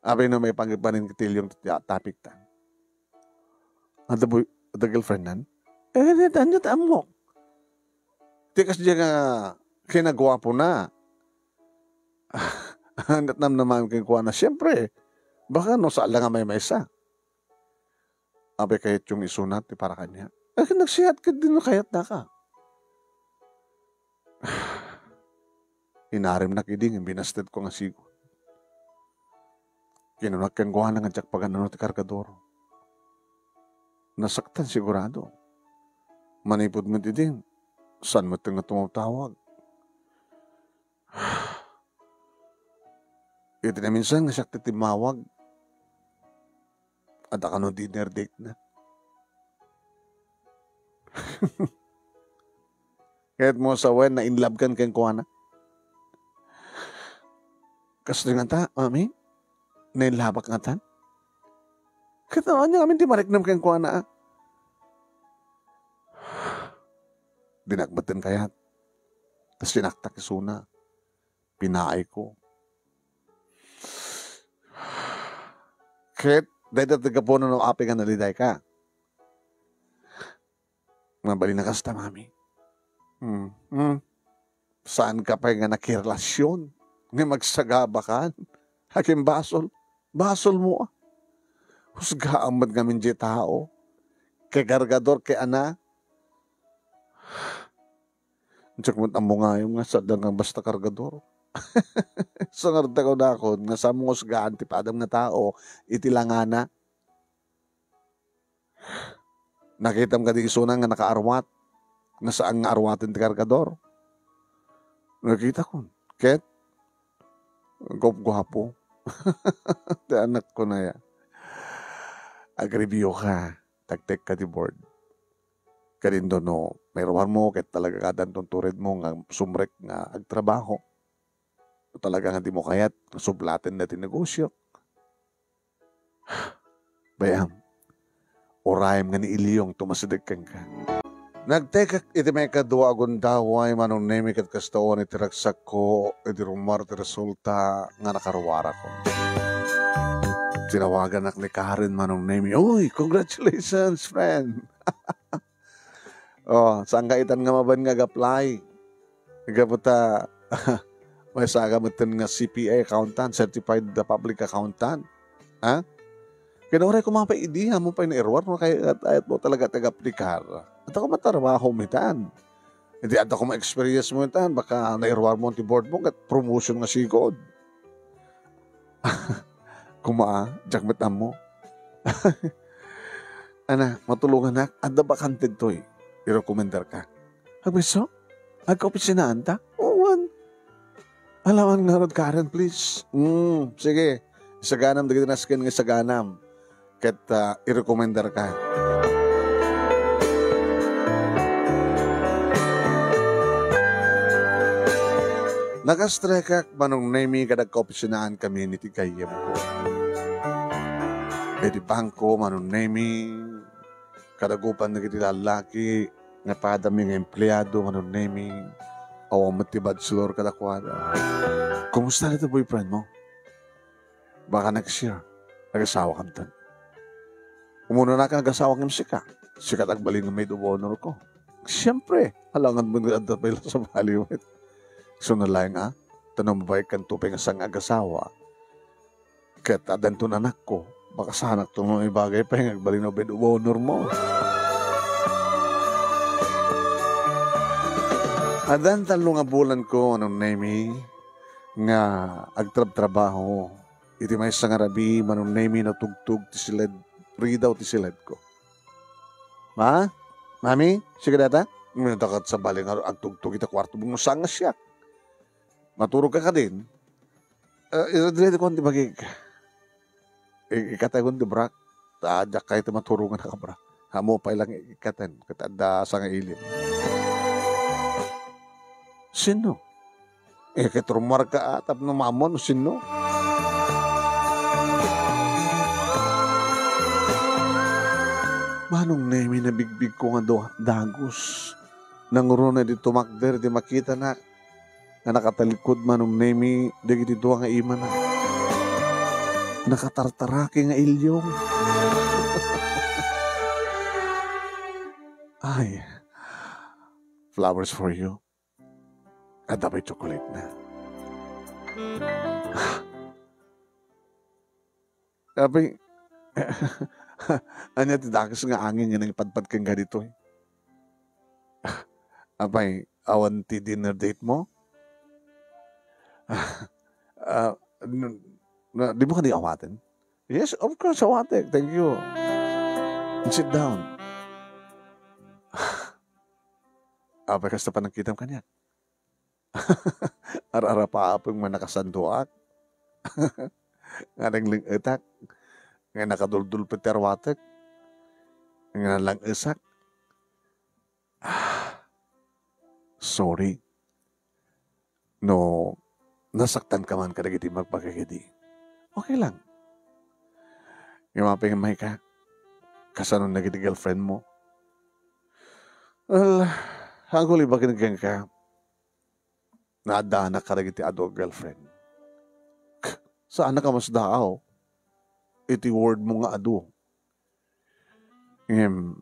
Apay no maipangipanin ket Ilyong ti topic ta. Adda boy-, adda girlfriend nan? Eh, ania ti ammok? Ti kasdiay nga kinaguapo na. Ania ti namnamaem kenkuana? Siempre, baka no saan la nga maymaysa. Apay kayatyo nga isuna ti para kaniak? Eh, nagsiat ket di no kayatdaka. Inarimnak idi ngem binasted ko nga sigo. Kinunak kenkuana nga diak pagan-ano ti kargador. Nasaktan sigurado. Manipud met idi, saan met nga tumawtawag. Iti naminsan nga siak ti timmawag, adda kano dinner date na. Kayatmo sawen, na-in love kan kenkuana? Kastoy ngata, Mami? Na-in love-ak ngatan? Ket ania ngamin ti mariknam kenkuana, a? Dinak metten kayat. Ta sinaktak isuna. Pinaayko. Ket dayta ti gapuna no apay nga nalidayka. Mabalin a kasta, Mami. Hmm, hmm. Saanka pay nga nakirelasyon nga magsagabakan? Akin basol. Basolmo, a. Husgaam met ngamin diay tao. Kay kargador, kay ana. Diak met ammo nga basta kargador. Isu ngarud ti kunakon nga saanmo nga usgaan ti padam nga tao iti langana. Nakitam kadi isuna nga nakaarwat, nga saan nga arwaten ti kargador? Nakitakon. Ket, guapguapo. Ti anakko na ya. Agreview ka. Tagtekka ti board. Kadindo no mairuarmo ket talaga kadanton turedmo nga sumrek nga agtrabaho. Talaga nga dimo kayat nga sublaten daytoy negosio. Bay-am, Urayem nga ni Ilyong tumasideg kenka. Nagtekak iti maikadua a gundaway, Manong Nemi, ket kasta awan iti ragsakko, idi rummuar ti resulta nga nakaruarako. Tinawaganak ni Karen, Manong Nemi. Uy, congratulations, friend! Oh, saan ka itan nga mabain nga ag-apply? Gapu ta, maysa ka metten nga C P A accountant, certified public accountant. Ha? Ken uray koma pay idi, ammom pay nairuar no kayat-ayatmo talaga ti ag-aplikar. Adda koma trabahom itan. Idi adda koma experience mo itan, baka nairuarmo ti board mo, ket promotion nga sigud. Koma, diak met ammo. Ana, matulonganak, adda bakante ditoy. Irekomendarka. Agbisso? Agkaopisinaanta? Wen. Alawan ngarud, Karen, please. Mm, sige. Isaganam dagiti nasken nga isaganam. Ket, ah, irekomendarka. Nakastrekak, Manong Nemi, kad agkaopisinaankamin iti gayyemko. Iti bangko, Manong Nemi, kadagupan dagiti lallaki nga padami nga empleado, Manong Nemi, awan met ti bachelor kadakuada. Kumusta dayta boyfriend mo? Baka next year, agasawakamton. Umuna ka agasawak ngem sika. Sika ti agbalin nga maid of honor ko. Siempre, alangan mo nga adda pay la sabali met. Isu na laeng a, ta no mabainkanto pay nga saan nga agasawa, ket addanton anakko, baka saanakto nga maibagay pay nga agbalin nga maid of honor mo. Addan tallo nga bulan ko, Manong Nemi, nga agtrabtrabaho. Iti maysa nga rabii, Manong Nemi, natugtog ti siled, ridaw ti siledko. Ma? Mami? Sika dayta? Mayat ket sabali nga agtugtog iti kuarto mo, saan nga siak. Maturogka kadin? Eh, irediredi kon ti bagik. I-, ikatayon ti brak. Ta diak kayat ti maturongan a kabrak. Ammo pay lang ikkaten, ket adda sangailim. Sinno? Eh, ket rummuarka a tapno maammo no sinno. Manong Nemi, nabigbigko nga dua-, dagus. Nangruna idi tumakder idi makitanak nga nakatalikod, Manong Nemi, dagiti dua nga imana. Nakatartaraki nga ilyong. Ay, flowers for you. Adda pay chocolate na. Apay, ania ti dakes nga angin nga nangipadpad kenka ditoy? Apay, awan ti dinner date mo? Ah, n-, na, di mo kadi awaten? Yes, of course, awatek. Thank you. Sit down. Apay, kasta panagkitam kaniak? Ar-arap-apem nga nakasanduak. Nga nangling-etak. Nga nakaduldul pay ti arwatek. Nga nanglang-esak. Ah, sorry. No nasaktanka man kadagiti imbagbaga kadi, okay lang. Ngem apay nga mayka? Kasano dagiti girlfriend mo? Well, agul ibaga kenka, naaddanak kadagiti adu a girlfriend. K-, saanak a masdaaw iti word mo nga adu. Ngem,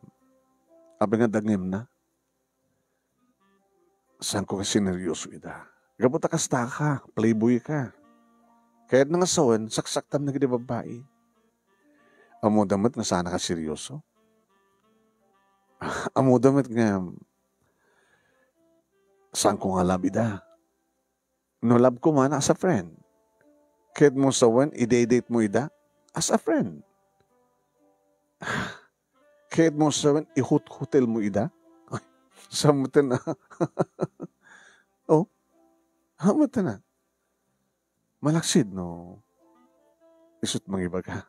apay nga dangngem na? Saanko nga sineryoso ida. Gapu ta kasta ka, playboy ka. Kayatna nga sawen, saksaktam dagiti babbai. Ammoda met nga saanak a seryoso. Ammoda met nga saanko nga love ida. No love ko man as a friend. Kayatmo sawen, i-date mo ida as a friend. Kayatmo sawen, ihut-hotel mo ida. Ay, saan met na? Oh, saan met na? Malaksid no isu't mangibaga.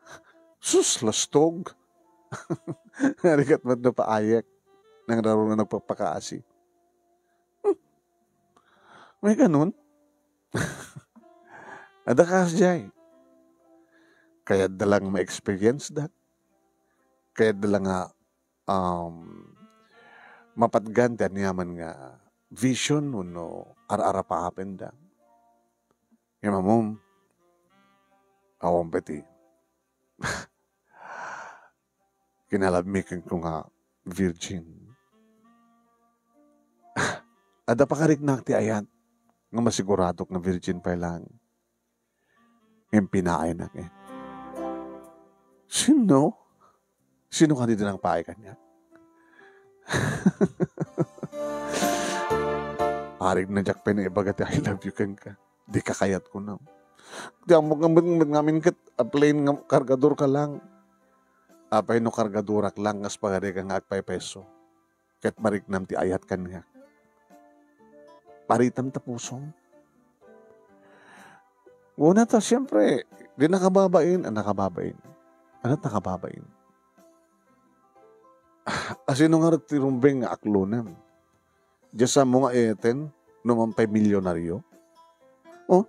Sus, lastog! Narigat met no paayek. Nangraro nga nagpapakaasi. Hmm. May ganun? Adda kasdiay. Kayatda lang ma-experience that. Kayatda la nga, um, mapatgan ti aniaman nga vision wenno ar-arapaapenda. Ngem ammom, awan pay ti kinalabmi kenko nga virgin. Adda pakariknak ti ayat nga masiguradok nga virgin pay lang. Ngem pinaaynak, eh. Sino? Sino kadi ti nangpaay kaniak? Arig na diak pay naibaga ti I love you kenka. Di kakayat ko na. Di ammok nga met, met ngamin ket a plain nga kargador ka lang. Apay no kargadorak lang, kas pagari ka nga agpaypayso. Ket mariknam ti ayat kaniak. Paritam ta pusom. Una ta, siyempre, di nakababain, a nakababain. Ana't nakababain? Asino nga ti rumbeng nga aklonem? Diya sa mo nga eten, no man pay milyonaryo? Oh,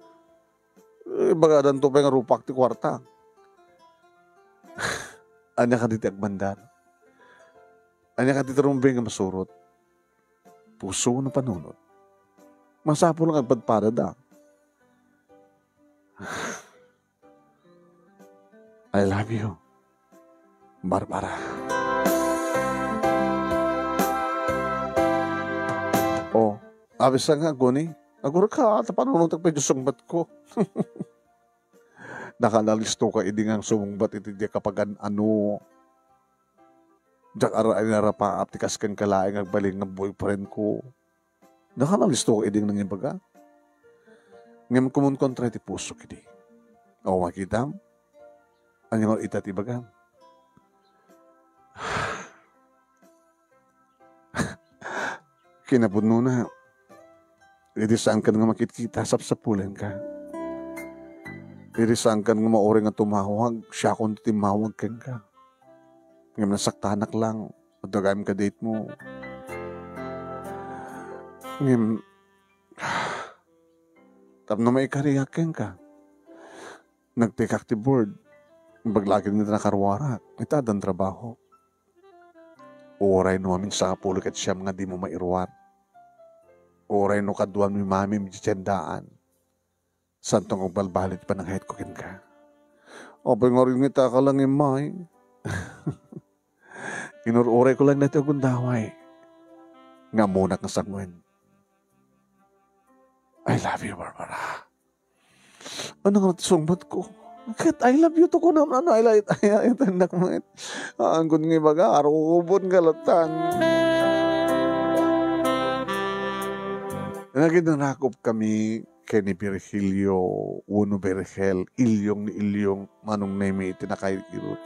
eh, bagadanto pay nga rupak ti kuarta. Ania kadi ti agmandar? Ania kadi ti rumbeng nga masurot? Puso wenno panunot? Masapul nga agpadpadada. I love you, Barbara. Oh, abis nga aguni. Agurka, ta panunutek pay Diyos sungbat ko. Nakanalisto ka idi nga sumungbat iti di kapagan-ano. Diak ara inarapaap ti kas kenka laeng agbalin nga boyfriend ko. Nakanalisto ka idi nangibaga. Ngem kumunkontra ti puso kidi. O, makitam? Ania nga ita ti ibagam? Kinapudnona, idi saankan nga makitkita, sapsapulenka. Idi saankan nga mauray nga tumawag, siakon ti timmawag kenka. Ngem nasaktanak lang, adda gayam ka-date mo. Ngem, tapno maikariak kenka, nagtekak ti board. Imbag la ket nga nakaruarak, ita addan trabaho. Uray no amin sangapulo ket siam nga dimo mairuar. Uray no kaduan ni mami idiay tiendaan. Saanto nga agbalbaliw ti pananghayatko kenka. Apay nga ringitak ka lang, Imay? Inur-uray ko lang daytoy a gundaway nga ammonak nga sangoen. I love you, Barbara. Ano nga ti sungbat ko? Ket I love you to ko naman. Ano, I like, I, I, I, anak mo, eh. Ah, anggun nga ibaga, arukubon ka latan. Nagidanakup kami ken ni Virgilio wenno Virgel, ilyong ni ilyong, Manong Nemi, iti nakairot.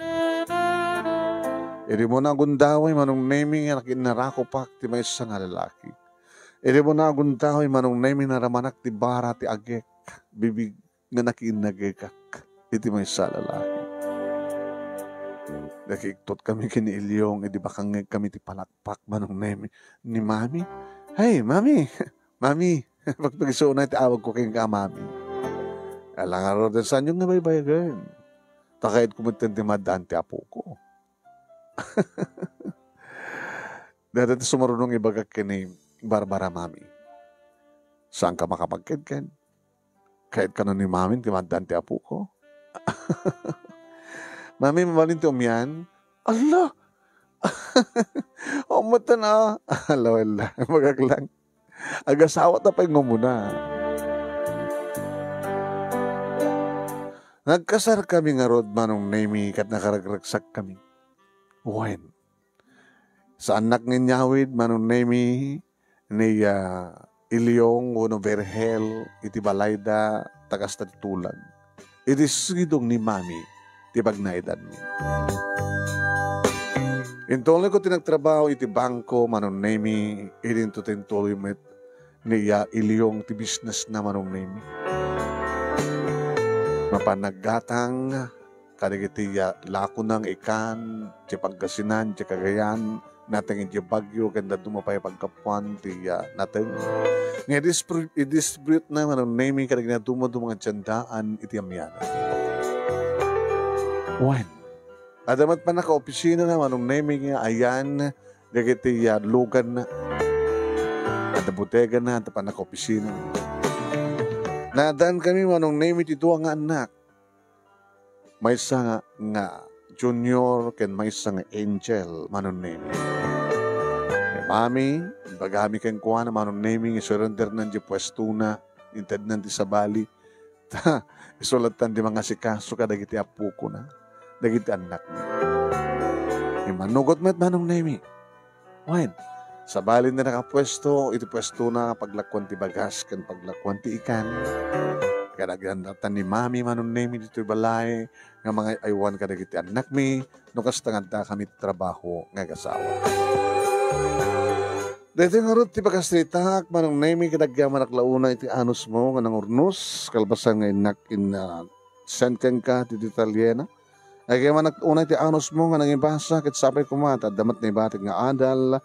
Idi mo nagundaway, Manong Nemi, nga nakinnarakupak ti maysa nga lalaki. Idi mo nagundaway, Manong Nemi, naramanak ti bara ti agek, bibig nga nakiinnagekak iti maysa a lalaki. Nakiiktot kami ken ni Ilyong, idi bakangngeg kami ti palakpak, Manong Nemi, ni Mami. Hey, Mami! Mami! Pagpagisuon ti awag ko kenka, Mami. Ala ngaruden, saanyo nga baybayagen? Ta kayatko metten ti maaddaan ti apoko. Dayta ti sumarunong ibagak ken ni Barbara, Mami. Saanka makapagkedked? Kayatko ni Mami ti maaddaan ti apoko. Mami, mabalin ti umian? Ala! Umatan a. Ala, wala. Ibagak lang. Agasawata pay nga umuna. Nagkasar kami ngarud, Manong Nemi, ket nakaragragsak kami. Wen, saannak nga inyawid, Manong Nemi, ni, ah, Ilyong wenno Virgel iti balayda, ta kasta ti tulag. Iti sidong ni Mami ti pagnaedanmi. Intuloyko ti nagtrabaho iti bangko, Manong Nemi, idinto ti intuloy met ni, ah, Ilyong ti businessna, Manong Nemi. Mapan naggatang kadagiti, ah, lakona nga ikan, ti Pangasinan, ti Cagayan, nateng idiay Baguio, ken dadduma pay paggapuan ti, ah, nateng. Nga idispri-, idistributna, Manong Nemi, kadagiti dumaduma nga tiendaan iti amianan. Wen, Adda met pannakaopisinana, Manong Nemi, nga ayan dagiti, ah, luganna. Adda bodegana, adda pannakaopisina. Naaddankami, Manong Nemi, ti dua nga annak. Maysa nga, nga Junior ken maysa nga Angel, Manong Nemi. Ni Mami, imbagami kenkuana, Manong Nemi, nga isurrendernan ti puestona, intednan ti sabali. Ta, isu lattan ti mangasikaso kadagiti appokona, dagiti annakna. Immanugot met, Manong Nemi. Wen, sabali ti nakapuesto iti puestona, paglakuan ti bagas ken paglakuan ti ikan. Kadagiti lattan ni Mami, Manong Nemi, ditoy balay nga mangay-aywan kadagiti annakmi, no kasta nga addakami ti trabaho nga agasawa. Daytoy ngarud ti pakasaritaak, Manong Nemi, ket agyamanak la unay iti anusmo nga nangurnos, kalpasan nga innak in, ah, send kenka ti detalyena. Agyamanak unay ti anusmo nga nangibasa, ket sapay koma ta adda met naibatik nga adal,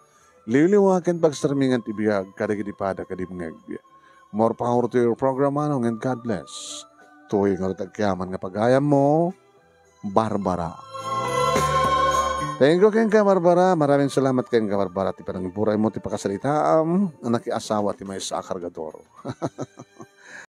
liwliwa ken pagsarmingan ti biag kadagiti pada kadi nga agbiag. More power to your program, Manong, and God bless. Toy ngarud ti agyaman nga pagayammo, Barbara. Thank you kenka, Barbara. Maraming salamat kenka, Barbara, ti panangiburay mo, ti pakasaritaam, a nakiasawa ti maysa a kargador.